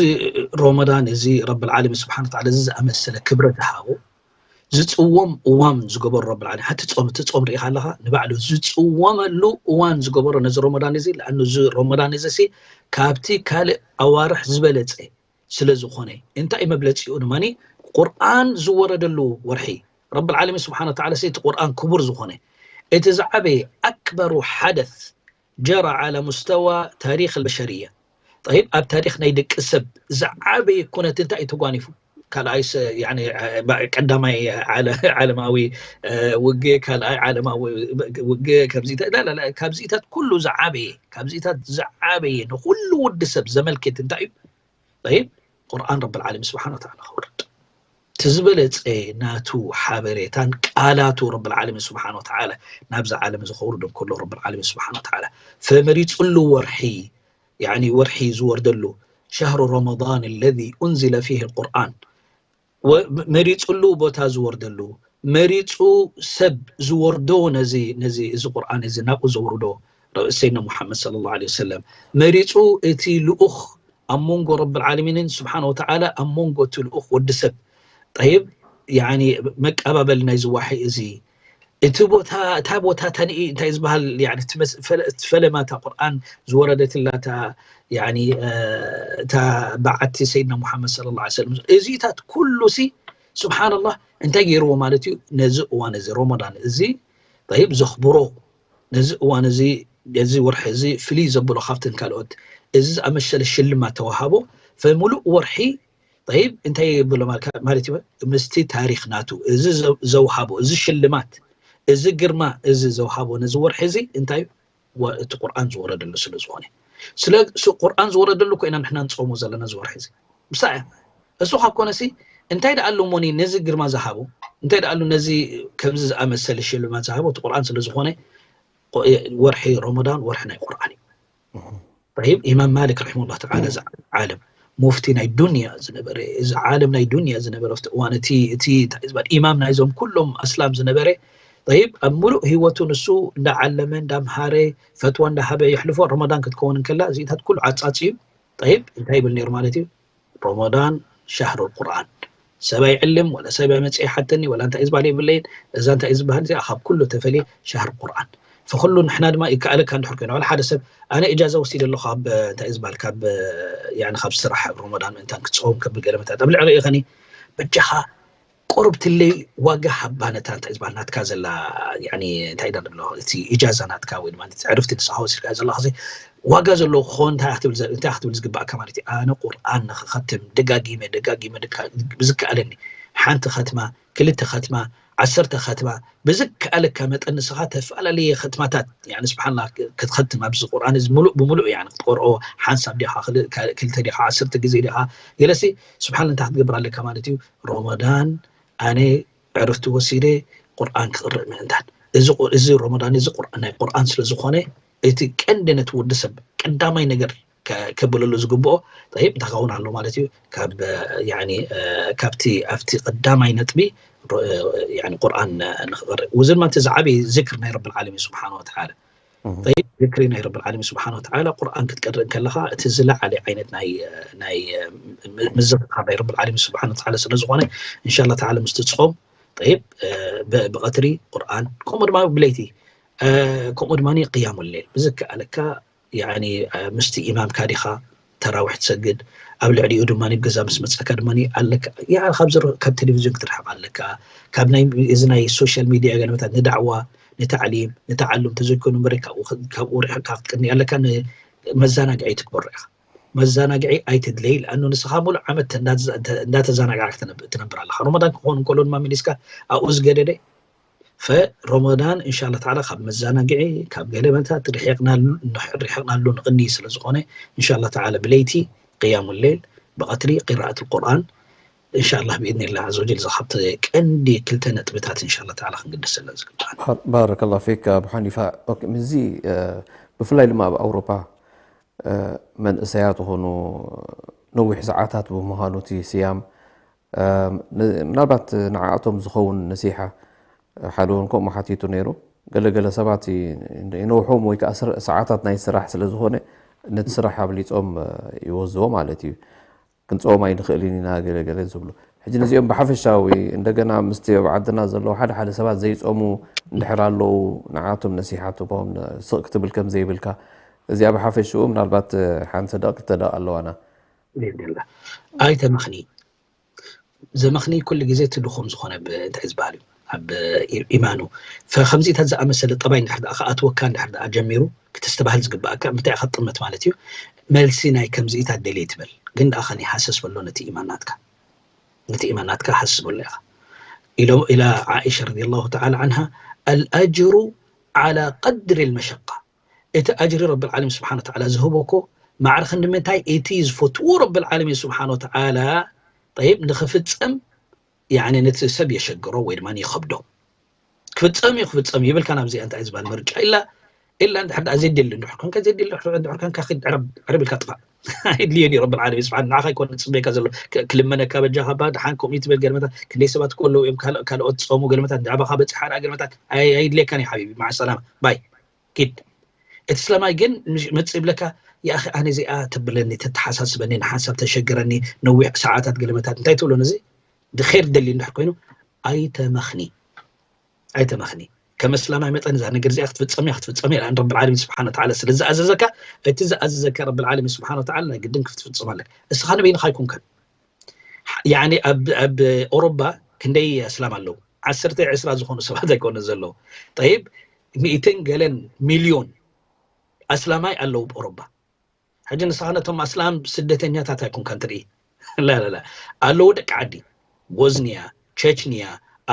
ረመዳን እዚ ረብል ዓለሚን ስብሓን ተዓላ እዚ ዝኣመሰለ ክብረት ዝሃቦ ዝፅወም እዋን ዝገበሩ ረብል ዓለሚን ሓቲ ፆም እቲ ፆም ርኢኻ ኣለኻ ንባዕሉ ዝፅወመሉ እዋን ዝገበሩ ነዚ ረመዳን እዚ ለኣኑ እዚ ረመዳን እዚ ሲ ካብቲ ካልእ ኣዋርሕ ዝበለፀ ስለ ዝኾነ እንታይ መግለፂኡ ድማ ቁርኣን ዝወረደሉ ወርሒ ረብል ዓለሚን ስብሓን ተዓላ እቲ ቁርኣን ክቡር ዝኾነ እቲ ዝዓበየ ኣክበሩ ሓደት ጀራ ዓላ ሙስተዋ ታሪክ ልበሸርያ ጠይብ ኣብ ታሪክ ናይ ደቂ ሰብ ዝዓበየ ኩነት እንታይ እዩ ተጓኒፉ ካልኣይ ቀዳማይ ዓለማዊ ውግእ ካልኣይ ዓለማዊ ውግእ ካብዚታት ኩሉ ዝዓበየ ካብዚታት ዝዓበየ ንኩሉ ውዲ ሰብ ዘመልክት እንታይ እዩ طيب ቁርኣን ረብል ዓለሚን ስብሓን ወተዓላ ከውርድ እቲ ዝበለፀ ናቱ ሓበሬታን ቃላቱ ረብል ዓለሚን ስብሓን ወተዓላ ናብዛ ዓለም እዚ ከውርድ እንከሎ ረብል ዓለሚን ስብሓን ወተዓላ ፈመሪፅሉ ወርሒ ያኒ ወርሒ ዝወርደሉ ሸህሩ ረመዳን ለዚ ኡንዝለ ፊህ ልቁርኣን መሪፅሉ ቦታ ዝወርደሉ መሪፁ ሰብ ዝወርዶ ነዚ ነዚ እዚ ቁርኣን እዚ ናብኡ ዘውርዶ ሰይድና ሙሓመድ صلى الله عليه وسلم መሪፁ እቲ ልኡኽ ኣብ መንጎ ረብል ዓለሚንን ስብሓን ወተዓላ ኣብ መንጎ እቲ ልኡኽ ወዲ ሰብ ጠይብ ያኒ መቀባበል ናይ ዝዋሒ እዚ እቲ ቦታ እታ ቦታ ተንኢ እንታይ ዝበሃል ፈለማታ ቁርኣን ዝወረደትላታ እታ በዓቲ ሰይድና ሙሓመድ صلى الله عليه وسلم እዚታት ኩሉ ሲ ስብሓንላህ እንታይ ገይርዎ ማለት እዩ ነዚ እዋን እዚ ረመዳን እዚ ይብ ዘኽብሮ ነዚ እዋን እዚ ነዚ ወርሒ እዚ ፍልይ ዘብሎ ካብተን ካልኦት እዚ ዝኣመሰለ ሽልማት ተዋሃቦ ፈሙሉእ ወርሒ ይብ እንታይ የብሎ ማለት እዩ ምስቲ ታሪክ ናቱ እዚ ዘውሃቦ እዚ ሽልማት እዚ ግርማ እዚ ዘውሃቦ ነዚ ወርሒ እዚ እንታይ እቲ ቁርኣን ዝወረደሉ ስለ ዝኾነ ስለ ቁርኣን ዝወረደሉ ኮይና ንሕና ንፀሙ ዘለና ዝወርሒ እዚ ምሳ እያ እሱ ካብ ኮነሲ እንታይ ደኣሉ ሞኒ ነዚ ግርማ ዝሃቦ እንታይ ደኣሉ ነዚ ከምዚ ዝኣመሰለ ሽልማት ዝሃቦ እቲ ቁርኣን ስለ ዝኾነ ወርሒ ረመዳን ወርሒ ናይ ቁርኣን እዩ طيب ኢማም ማሊክ رحمه الله تعالى ዓለም ሙፍቲ ናይ ዱንያ ዝነበረ እዚ ዓለም ናይ ዱንያ ዝነበረ ኣብቲ እዋን እቲ እቲ እንታይ ዝበሃል ኢማም ናይዞም ኩሎም ኣስላም ዝነበረ طيب ኣብ ሙሉእ ህይወቱ ንሱ እንዳዓለመ እንዳምሃረ ፈትዋ እንዳሃበ የሕልፎ ረመዳን ክትከውን እንከላ እዚታት ኩሉ ዓጻጽዩ طيب እንታይ ይብል ነይሩ ማለት እዩ ረመዳን ሻህሩ ቁርኣን ሰብ ኣይዕልም ወላ ሰብ ኣይመፅእ ይሓተኒ ወላ እንታይ ዝበሃል የብለይን እዛ እንታይ ዝበሃል እዚኣ ካብ ኩሉ ተፈልየ ሻህር ቁርኣን ፈኩሉ ንሕና ድማ ይከኣለካ እንድሕር ኮይና ዋላ ሓደ ሰብ ኣነ እጃዛ ወሲደ ኣለኹ ካብ እንታይ ዝበሃል ካብ ያኒ ካብ ስራሕ ኣብ ረመዳን ምእንታን ክፀውም ከብል ገለ መታት ኣብ ልዕሊ ኢኸኒ በጃኻ ቆርብትለይ ዋጋ ሃባ ነታ እንታይ ዝበሃል ናትካ ዘላ ያኒ እንታይ ዳ ኣሎ እቲ እጃዛ ናትካ ወይ ድማ ዕርፍቲ ንስኻ ወሲድካ ዘለኻ ዋጋ ዘለዎ ክኸውን እንታይ ክትብል እንታይ ክትብል ዝግባእካ ማለት እዩ ኣነ ቁርኣን ንክኸትም ደጋጊመ ደጋጊመ ብዝከኣለኒ ሓንቲ ኸትማ ክልተ ኸትማ ዓሰርተ ኸትማ ብዝከኣለካ መጠን ንስኻ ተፈላለየ ኸትማታት ያኒ ስብሓንላ ክትኸትም ኣብዚ ቁርኣን እዚ ሙሉእ ብሙሉእ ያኒ ክትቆርኦ ሓንሳብ ዲኻ ክልተ ዲኻ ዓሰርተ ግዜ ዲኻ ገለሲ ስብሓን እንታይ ክትገብር ኣለካ ማለት እዩ ረመዳን ኣነ ዕርፍቲ ወሲደ ቁርኣን ክቕርእ ምእንታን እዚ ረመዳን እዚ ናይ ቁርኣን ስለ ዝኾነ እቲ ቀንዲ ነቲ ወዲ ሰብ ቀዳማይ ነገር ከብለሉ ዝግብኦ። ጠይብ እንታይ ክኸውን ኣሎ ማለት እዩ? ካብ ያኒ ካብቲ ኣብቲ ቀዳማይ ነጥቢ ሮ- ያኒ ቁርኣን ንክቕርእ፣ እዚ ድማ እቲ ዝዓበየ ዝክር ናይ ረብል ዓለሚን ስብሓን ወተዓላ። ጠይብ ዝክሪ ናይ ረብል ዓለሚን ስብሓን ወተዓላ፣ ቁርኣን ክትቀርእ ከለኻ እቲ ዝለዓለ ዓይነት ናይ ናይ ምዝክኻር ናይ ረብል ዓለሚን ስብሓን ወተዓላ ስለ ዝኾነ፣ እንሻላ ተዓላ ምስቲ ጾም ጠይብ ብቐትሪ ቁርኣን፣ ከምኡ ድማ ብለይቲ፣ ከምኡ ድማ ቅያሙ ሌል ብዝከኣለካ፣ ያኒ ምስቲ ኢማምካ ዲኻ ተራዊሕ ትሰግድ፣ ኣብ ልዕሊኡ ድማ ገዛ ምስ መፀካ ድማ ኣለካ። ያ ካብ ዝር- ካብ ቴሌቪዥን ክትርሕቕ ኣለካ። ካብ ናይ እዚ ናይ ሶሻል ሚዲያ ገለመታት ንዳዕዋ ንታዕሊም ንተዓሉም ተዘይኮኑ እምበር ካብኡ ርሕቕካ ክትቅኒ ኣለካ። መዛናግዒ ትግበሮ ኢኻ። መዛናግዒ ኣይትድለይ፣ ለኣኑ ንስኻ ሙሉእ ዓመት እንዳተዛናጋዕካ ትነብር ኣለኻ። ሮመዳን ክኾን እንከሎ ድማ ሚሊስካ ኣብኡ ዝገደደ ፈ ሮመዳን እንሻላ ተዓላ ካብ መዛናግዒ ካብ ገለመታት ርሒቕናሉ ንቕኒ ስለ ዝኾነ፣ እንሻላ ተዓላ ብለይቲ ቅያሙ ሌል፣ ብቐትሪ ቂራኣት ቁርኣን፣ እንሻላ ብኢድኒላ ዘወጀል፣ እዚ ካብቲ ቀንዲ ክልተ ነጥብታት እንሻላ ተዓላ ክንግደሰለን ዝግባእ። ባረከላ ፊክ ኣቡ ሓኒፋ። ምስዚ ብፍላይ ድማ ኣብ ኣውሮፓ መንእሰያት ዝኾኑ ነዊሕ ሰዓታት ብምዃኑ እቲ ስያም ምናልባት ንዓኣቶም ዝኸውን ነሲሓ ሓደ እውን ከምኡ ሓቲቱ ነይሩ። ገለገለ ሰባት ይነውሖም ወይ ከዓ ሰዓታት ናይ ስራሕ ስለ ዝኾነ ነቲ ስራሕ ኣብሊፆም ይወዝዎ ማለት እዩ። ክንፀዎም ኣይንኽእልን ኢና ገለገለ ዝብሉ። ሕጂ ነዚኦም ብሓፈሻዊ እንደገና ምስቲ ኣብ ዓድና ዘለዉ ሓደ ሓደ ሰባት ዘይፀሙ እንድሕር ኣለዉ ንዓኣቶም ነሲሓ ትቦም ስቕ ክትብል ከም ዘይብልካ እዚኣ ብሓፈሽኡ ምናልባት ሓንቲ ደቂ ክልተ ደቂ ኣለዋና። ኣይተመኽኒ ዘመኽኒ ኩሉ ግዜ እቲ ድኹም ዝኾነ እንታይ ዝበሃል እዩ ኣብ ኢማኑ። ከምዚታት ዝኣመሰለ ጠባይ እንድሕር ደኣ ከኣትወካ እንድሕር ደኣ ጀሚሩ ክትስተባህል ዝግባኣካ ምንታይ ኢኻ ትጥመት ማለት እዩ። መልሲ ናይ ከምዚታት ደልየ ትበል ግን ደኣ ከኒ ሃሰስ በሎ ነቲ ኢማን ናትካ ነቲ ኢማን ናትካ ሃስስ በሎ ኢኻ። ኢላ ዓኢሻ ረዲየላሁ ተዓላ ዓንሃ ኣልኣጅሩ ዓላ ቀድሪ ልመሸቃ እቲ ኣጅሪ ረብል ዓለሚን ስብሓን ወተዓላ ዝህቦ እኮ ማዕረ ክንዲ ምንታይ እቲ ዝፈትዎ ረብል ዓለሚን ስብሓን ወተዓላ ጠይብ ንኽፍፀም ያኒ ነቲ ሰብ የሸግሮ ወይ ድማ ይኸብዶ። ክፍፀም እዩ ክፍፀም ይብልካ ናብዚኣ እንታይ ዝበሃል ምርጫ ኢላ ኢላ እንድሕር ደኣ ዘየድሊ እንድሕር ኮንካ ዘየድሊ እንድሕር ኮንካ ኪድ ዕረብ ዕረብ ኢልካ ጥፋእ። ኣይድልዮን እዩ ረብል ዓለሚን ስብሓን ንዓኻ ይኮነ ዝፅበየካ ዘሎ ክልመነካ በጃኻ ባ ድሓን ከምኡ ትበል ገለመታት ክንደይ ሰባት እኮ ኣለዉ እዮም ካልኦት ዝፀሙ ገለመታት ንዕባኻ በፂሓ ደኣ ገለመታት ኣይድልየካን እዩ ሓቢቢ ማዕ ሰላማ ባይ ኪድ እቲ ስለማይ ግን መፅእ ይብለካ ያኺ ኣነ እዚኣ ተብለኒ ተተሓሳስበኒ ንሓንሳብ ተሸግረኒ ነዊሕ ሰዓታት ገለመታት እንታይ ትብሎ ነዚ ድኼር ደሊ እንድሕር ኮይኑ ኣይተመኽኒ ኣይተመኽኒ ከም እስላማይ መጠን እዛ ነገር እዚኣ ክትፍፀም እያ ክትፍፀም እያ ንረቢ ዓለሚን ስብሓን ወተዓላ ስለ ዝኣዘዘካ እቲ ዝኣዘዘካ ረቢ ዓለሚን ስብሓን ወተዓላ ናይ ግድን ክትፍፅም ኣለካ እስኻ ንበይንኻ ኣይኮንካን ያኒ ኣብ ኦሮባ ክንደይ እስላም ኣለዉ ዓሰርተ ዕስራ ዝኾኑ ሰባት ኣይኮነ ዘለዉ ጠይብ ሚእትን ገለን ሚልዮን ኣስላማይ ኣለዉ ብኦሮባ ሕጂ ንስኻ ነቶም ኣስላም ስደተኛታት ኣይኮንካን ትርኢ ላላላ ኣለዉ ደቂ ዓዲ ቦዝኒያ ቸችኒያ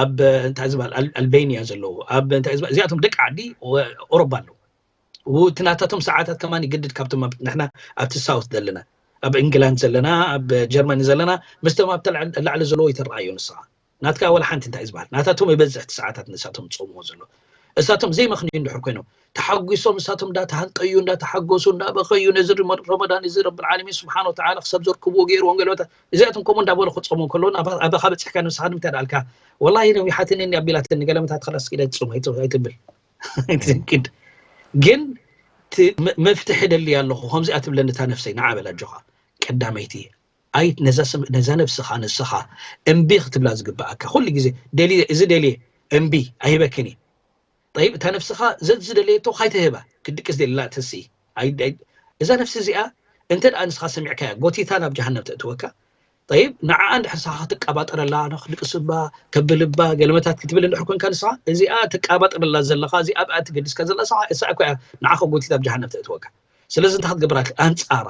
ኣብ እንታይ ዝበሃል ኣልቤኒያ ዘለዉ ኣብ እንታይ ዝበሃል እዚኣቶም ደቂ ዓዲ ኦሮባ ኣለዉ እቲ ናታቶም ሰዓታት ከማን ይግድድ ካብቶም ንሕና ኣብቲ ሳውት ዘለና ኣብ እንግላንድ ዘለና ኣብ ጀርመኒ ዘለና ምስቶም ኣብቲ ላዕሊ ዘለዎ ይተረኣዮ ንስኻ ናትካ ወላ ሓንቲ እንታይ ዝበሃል ናታቶም ይበዝሕ እቲ ሰዓታት ንሳቶም ዝፀምዎ ዘሎ እሳቶም ዘይመኽንዩ እንድሕር ኮይኖም ተሓጒሶም እሳቶም እንዳተሃንቀዩ እንዳተሓጎሱ እንዳበኸዩ ነዚ ረመዳን እዚ ረብል ዓለሚን ስብሓን ወተዓላ ክሳብ ዘርክብዎ ገይርዎም ገለመታት እዚኣቶም ከምኡ እንዳበሉ ክፀሙ ከለውን ኣባኻ በፅሕካ ንስኻ ንምንታይ ደኣልካ ወላሂ ነዊሓትኒ ኣቢላትኒ ገለመታት ከላስ ኪዳ ትፅሙ ኣይትብል ግድ ግን መፍትሒ ደልያ ኣለኹ ከምዚኣ ትብለኒ እታ ነፍሰይ ንዓ በል ኣጆኻ ቀዳመይቲ ኣይ ነዛ ነፍስኻ ንስኻ እምቢ ክትብላ ዝግብኣካ ኩሉ ግዜ ደልየ እዚ ደልየ እምቢ ኣይህበክን እዩ ጠይብ እታ ነፍስኻ ዘዝደለየቶ ካይተህባ ክድቅስ ደልላ ተሲ እዛ ነፍሲ እዚኣ እንተ ደኣ ንስኻ ሰሚዕካያ ጎቲታ ናብ ጀሃነም ተእትወካ ጠይብ ንዓኣ እንድሕር ስኻ ክትቀባጠረላ ንክድቅስባ ከብልባ ገለመታት ክትብል እንድሕር ኮንካ ንስኻ እዚኣ ትቀባጠረላ ዘለኻ እዚኣ ብኣ ትገድስካ ዘላ ስኻ እሳ እኮ እያ ንዓኻ ጎቲታ ኣብ ጀሃነም ተእትወካ ስለዚ እንታይ ክትገብር ኣለካ ኣንጻራ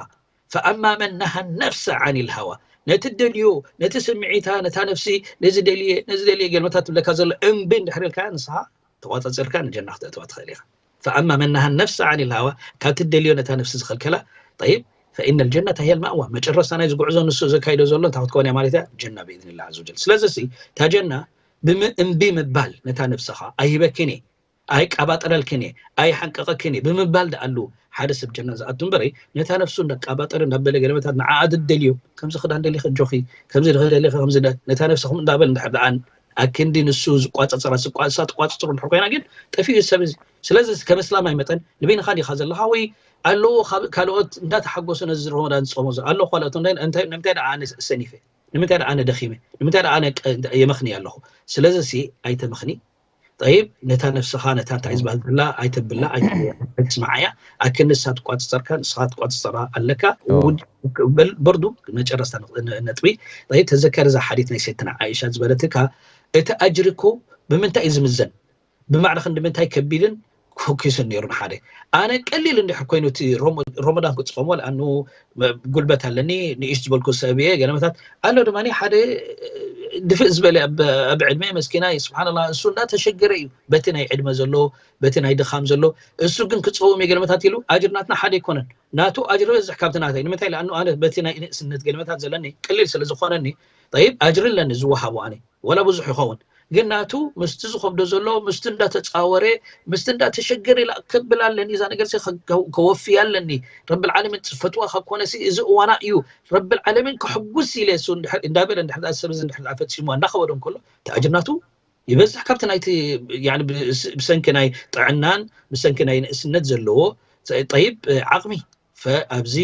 ፈኣማ መን ነሃ ነፍሰ ዓን ልሃዋ ነቲ ደልዮ ነቲ ስምዒታ ነታ ነፍሲ ነዚ ደልየ ነዚ ደልየ ገለመታት ትብለካ ዘሎ እምቢ እንድሕር ኢልካ ንስኻ ተቋጻጺርካ ንጀና ክተእትዋ ትኽእል ኢኻ ፈኣማ መን ነሃ ነፍሰ ዓን ልሃዋ ካብ ትደልዮ ነታ ነፍሲ ዝኸልከላ ጠይብ ፈኢነ ልጀነተ ሂየ ልማእዋ መጨረስታ ናይ ዝጉዕዞ ንሱ ዘካይዶ ዘሎ እንታይ ክትከውን እያ ማለት እያ ጀና ብኢዝን ላ ዘወጀል ስለዚ ሲ እታ ጀና ብምእምቢ ምባል ነታ ነፍስኻ ኣይህበክን እየ ኣይቃባጠረልክን እየ ኣይሓንቀቐክን እየ ብምባል ደኣሉ ሓደ ሰብ ጀና ዝኣቱ እምበረይ ነታ ነፍሱ እንዳቃባጠረ እንዳበለ ገለመታት ንዓኣ ድደልዮ ከምዚ ክዳን ደሊኸ ጆኺ ከምዚ ደኸ ደሊኸ ከምዚ ደ ነታ ነፍሲ ከም እንዳበል እንድሕር ደኣን ኣክንዲ ንሱ ዝቋፀፀራ ዝቋ- እሳ ትቋፅፅሩ እንድሕር ኮይና ግን ጠፊኡ እዩ ሰብ እዚ ስለዚ ከም እስላማይ መጠን ንበይንኻ ዲኻ ዘለኻ ወይ ኣለዎ ካብ ካልኦት እንዳተሓጎሱ ነዚ ረመዳን ዝፀሞ ኣሎ ካልኦት እንታይ እንታይ ንምንታይ ደኣ ኣነ ሰኒፈ ንምንታይ ደኣ ኣነ ደኺመ ንምንታይ ደኣ ኣነ ቀ- የመኽኒ ኣለኹ ስለዚ ሲ ኣይተመኽኒ ጠይብ ነታ ነፍስኻ ነታ እንታይ ዝበሃል ዘላ ኣይተብላ ኣይትስምዓያ ኣክን ንሳ ትቋፅፀርካ ንስኻ ትቋፅፀራ ኣለካ በርዱ መጨረስታ ነጥቢ ጠይብ ተዘከር እዛ ሓዲት ናይ ሴትና ዓይሻ ዝበለትካ እቲ ኣጅሪ እኮ ብምንታይ እዩ ዝምዘን ብማዕረ ክንዲ ምንታይ ከቢድን ኮኪስን ነይሩ ንሓደ ኣነ ቀሊል እንድሕር ኮይኑ እቲ ረመዳን ክፅኸሞ ኣኑ ጉልበት ኣለኒ ንእሽ ዝበልኩ ሰብ እየ ገለመታት ኣሎ ድማ ሓደ ድፍእ ዝበለ ኣብ ዕድመ መስኪናይ ስብሓንላ እሱ እንዳተሸገረ እዩ በቲ ናይ ዕድመ ዘሎ በቲ ናይ ድኻም ዘሎ እሱ ግን ክፀውም የገለመታት ኢሉ ኣጅር ናትና ሓደ ኣይኮነን ናቱ ኣጅር በዝሕ ካብቲ ናተይ ንምንታይ ለኣኑ ኣነ በቲ ናይ ንእስነት ገለመታት ዘለኒ ቅሊል ስለ ዝኾነኒ ጠይብ ኣጅሪ ኣለኒ ዝወሃቡ ኣነ ወላ ብዙሕ ይኸውን ግን ናቱ ምስቲ ዝኸብዶ ዘሎ ምስቲ እንዳተፃወረ ምስቲ እንዳተሸገረ ኢላ ከብል ኣለኒ እዛ ነገር ከወፍያ ኣለኒ ረብል ዓለሚን ፅፈትዋ ካብ ኮነሲ እዚ እዋና እዩ ረብል ዓለሚን ከሕጉስ ኢለ እሱ እንዳበለ እንድሕር ሰብ እዚ እንድሕር ፈፂምዋ እንዳኸበዶ እንከሎ እቲ ኣጅር ናቱ ይበዝሕ ካብቲ ናይቲ ብሰንኪ ናይ ጥዕናን ብሰንኪ ናይ ንእስነት ዘለዎ ጠይብ ዓቕሚ ኣብዚ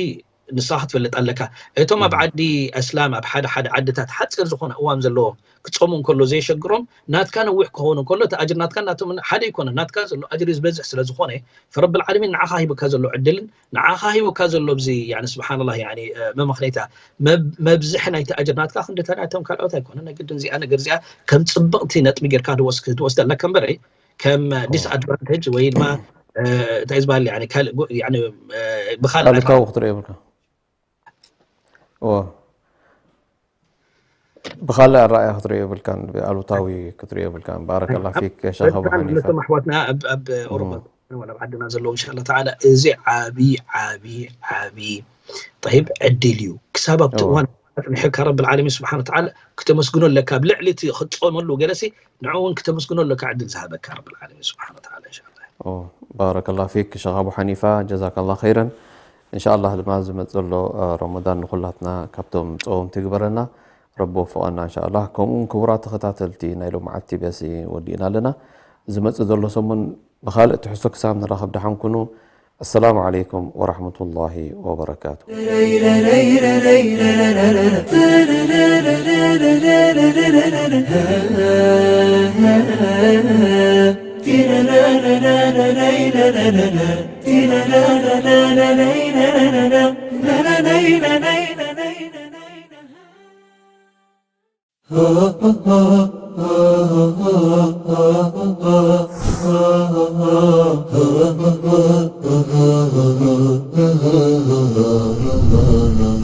ንስኻ ክትፈልጥ ኣለካ እቶም ኣብ ዓዲ ኣስላም ኣብ ሓደ ሓደ ዓድታት ሓፂር ዝኾነ እዋም ዘለዎም ክፀሙ እንከሎ ዘየሸግሮም ናትካ ነዊሕ ክኸውን እንከሎ እቲ ኣጅር ናትካ ናቶም ሓደ ይኮነ ናትካ ዘሎ ኣጅር ዝበዝሕ ስለ ዝኾነ ፈረብል ዓለሚን ንዓኻ ሂቡካ ዘሎ ዕድልን ንዓኻ ሂቡካ ዘሎ ብዚ ስብሓንላ መመኽነይታ መብዝሒ ናይቲ ኣጅር ናትካ ክንድታ ናይቶም ካልኦት ኣይኮነ ናይ ግድን እዚኣ ነገር እዚኣ ከም ፅብቕቲ ነጥቢ ጌርካ ክትወስድ ኣለካ እምበረይ ከም ዲስኣድቫንቴጅ ወይ ድማ እንታይ ዝበሃል ካልእ ብካልእ ኣሉታዊ ክትሪኦ የብልካ ብካልእ ኣረኣያ ክትሪኦ የብልካን ብኣሉታዊ ክትሪኦ የብልካን ባረከላ ፊክ ሸኸ ብሓኒፋ ኣሕዋትና ኣብ ኦሮባ ኣብ ዓድና ዘለዉ እንሻላ ተዓላ እዚ ዓቢ ዓቢ ዓቢ ጠይብ ዕድል እዩ ክሳብ ኣብቲ እዋን ኣፅኒሐካ ረብል ዓለሚን ስብሓን ተዓላ ክተመስግኖ ኣለካ ኣብ ልዕሊ እቲ ክፀመሉ ገለሲ ንዑ እውን ክተመስግኖ ኣለካ ዕድል ዝሃበካ ረብል ዓለሚን ስብሓን ተዓላ እንሻላ ባረከላ ፊክ ሸኽ ኣቡ ሓኒፋ ጀዛከላ ኸይረን እንሻላ ድማ ዝመፅ ዘሎ ረመዳን ንኩላትና ካብቶም ፀወምቲ ግበረና ረቢ ወፍቐና እንሻላ ከምኡ ክቡራት ተኸታተልቲ ናይ ሎማዓት ቲቢሲ ወዲእና ኣለና ዝመፅ ዘሎ ሰሙን ብኻልእ ትሕዝቶ ክሳብ ንራኸብ ደሓን ኩኑ السلام عليكم ورحمة الله وبركاته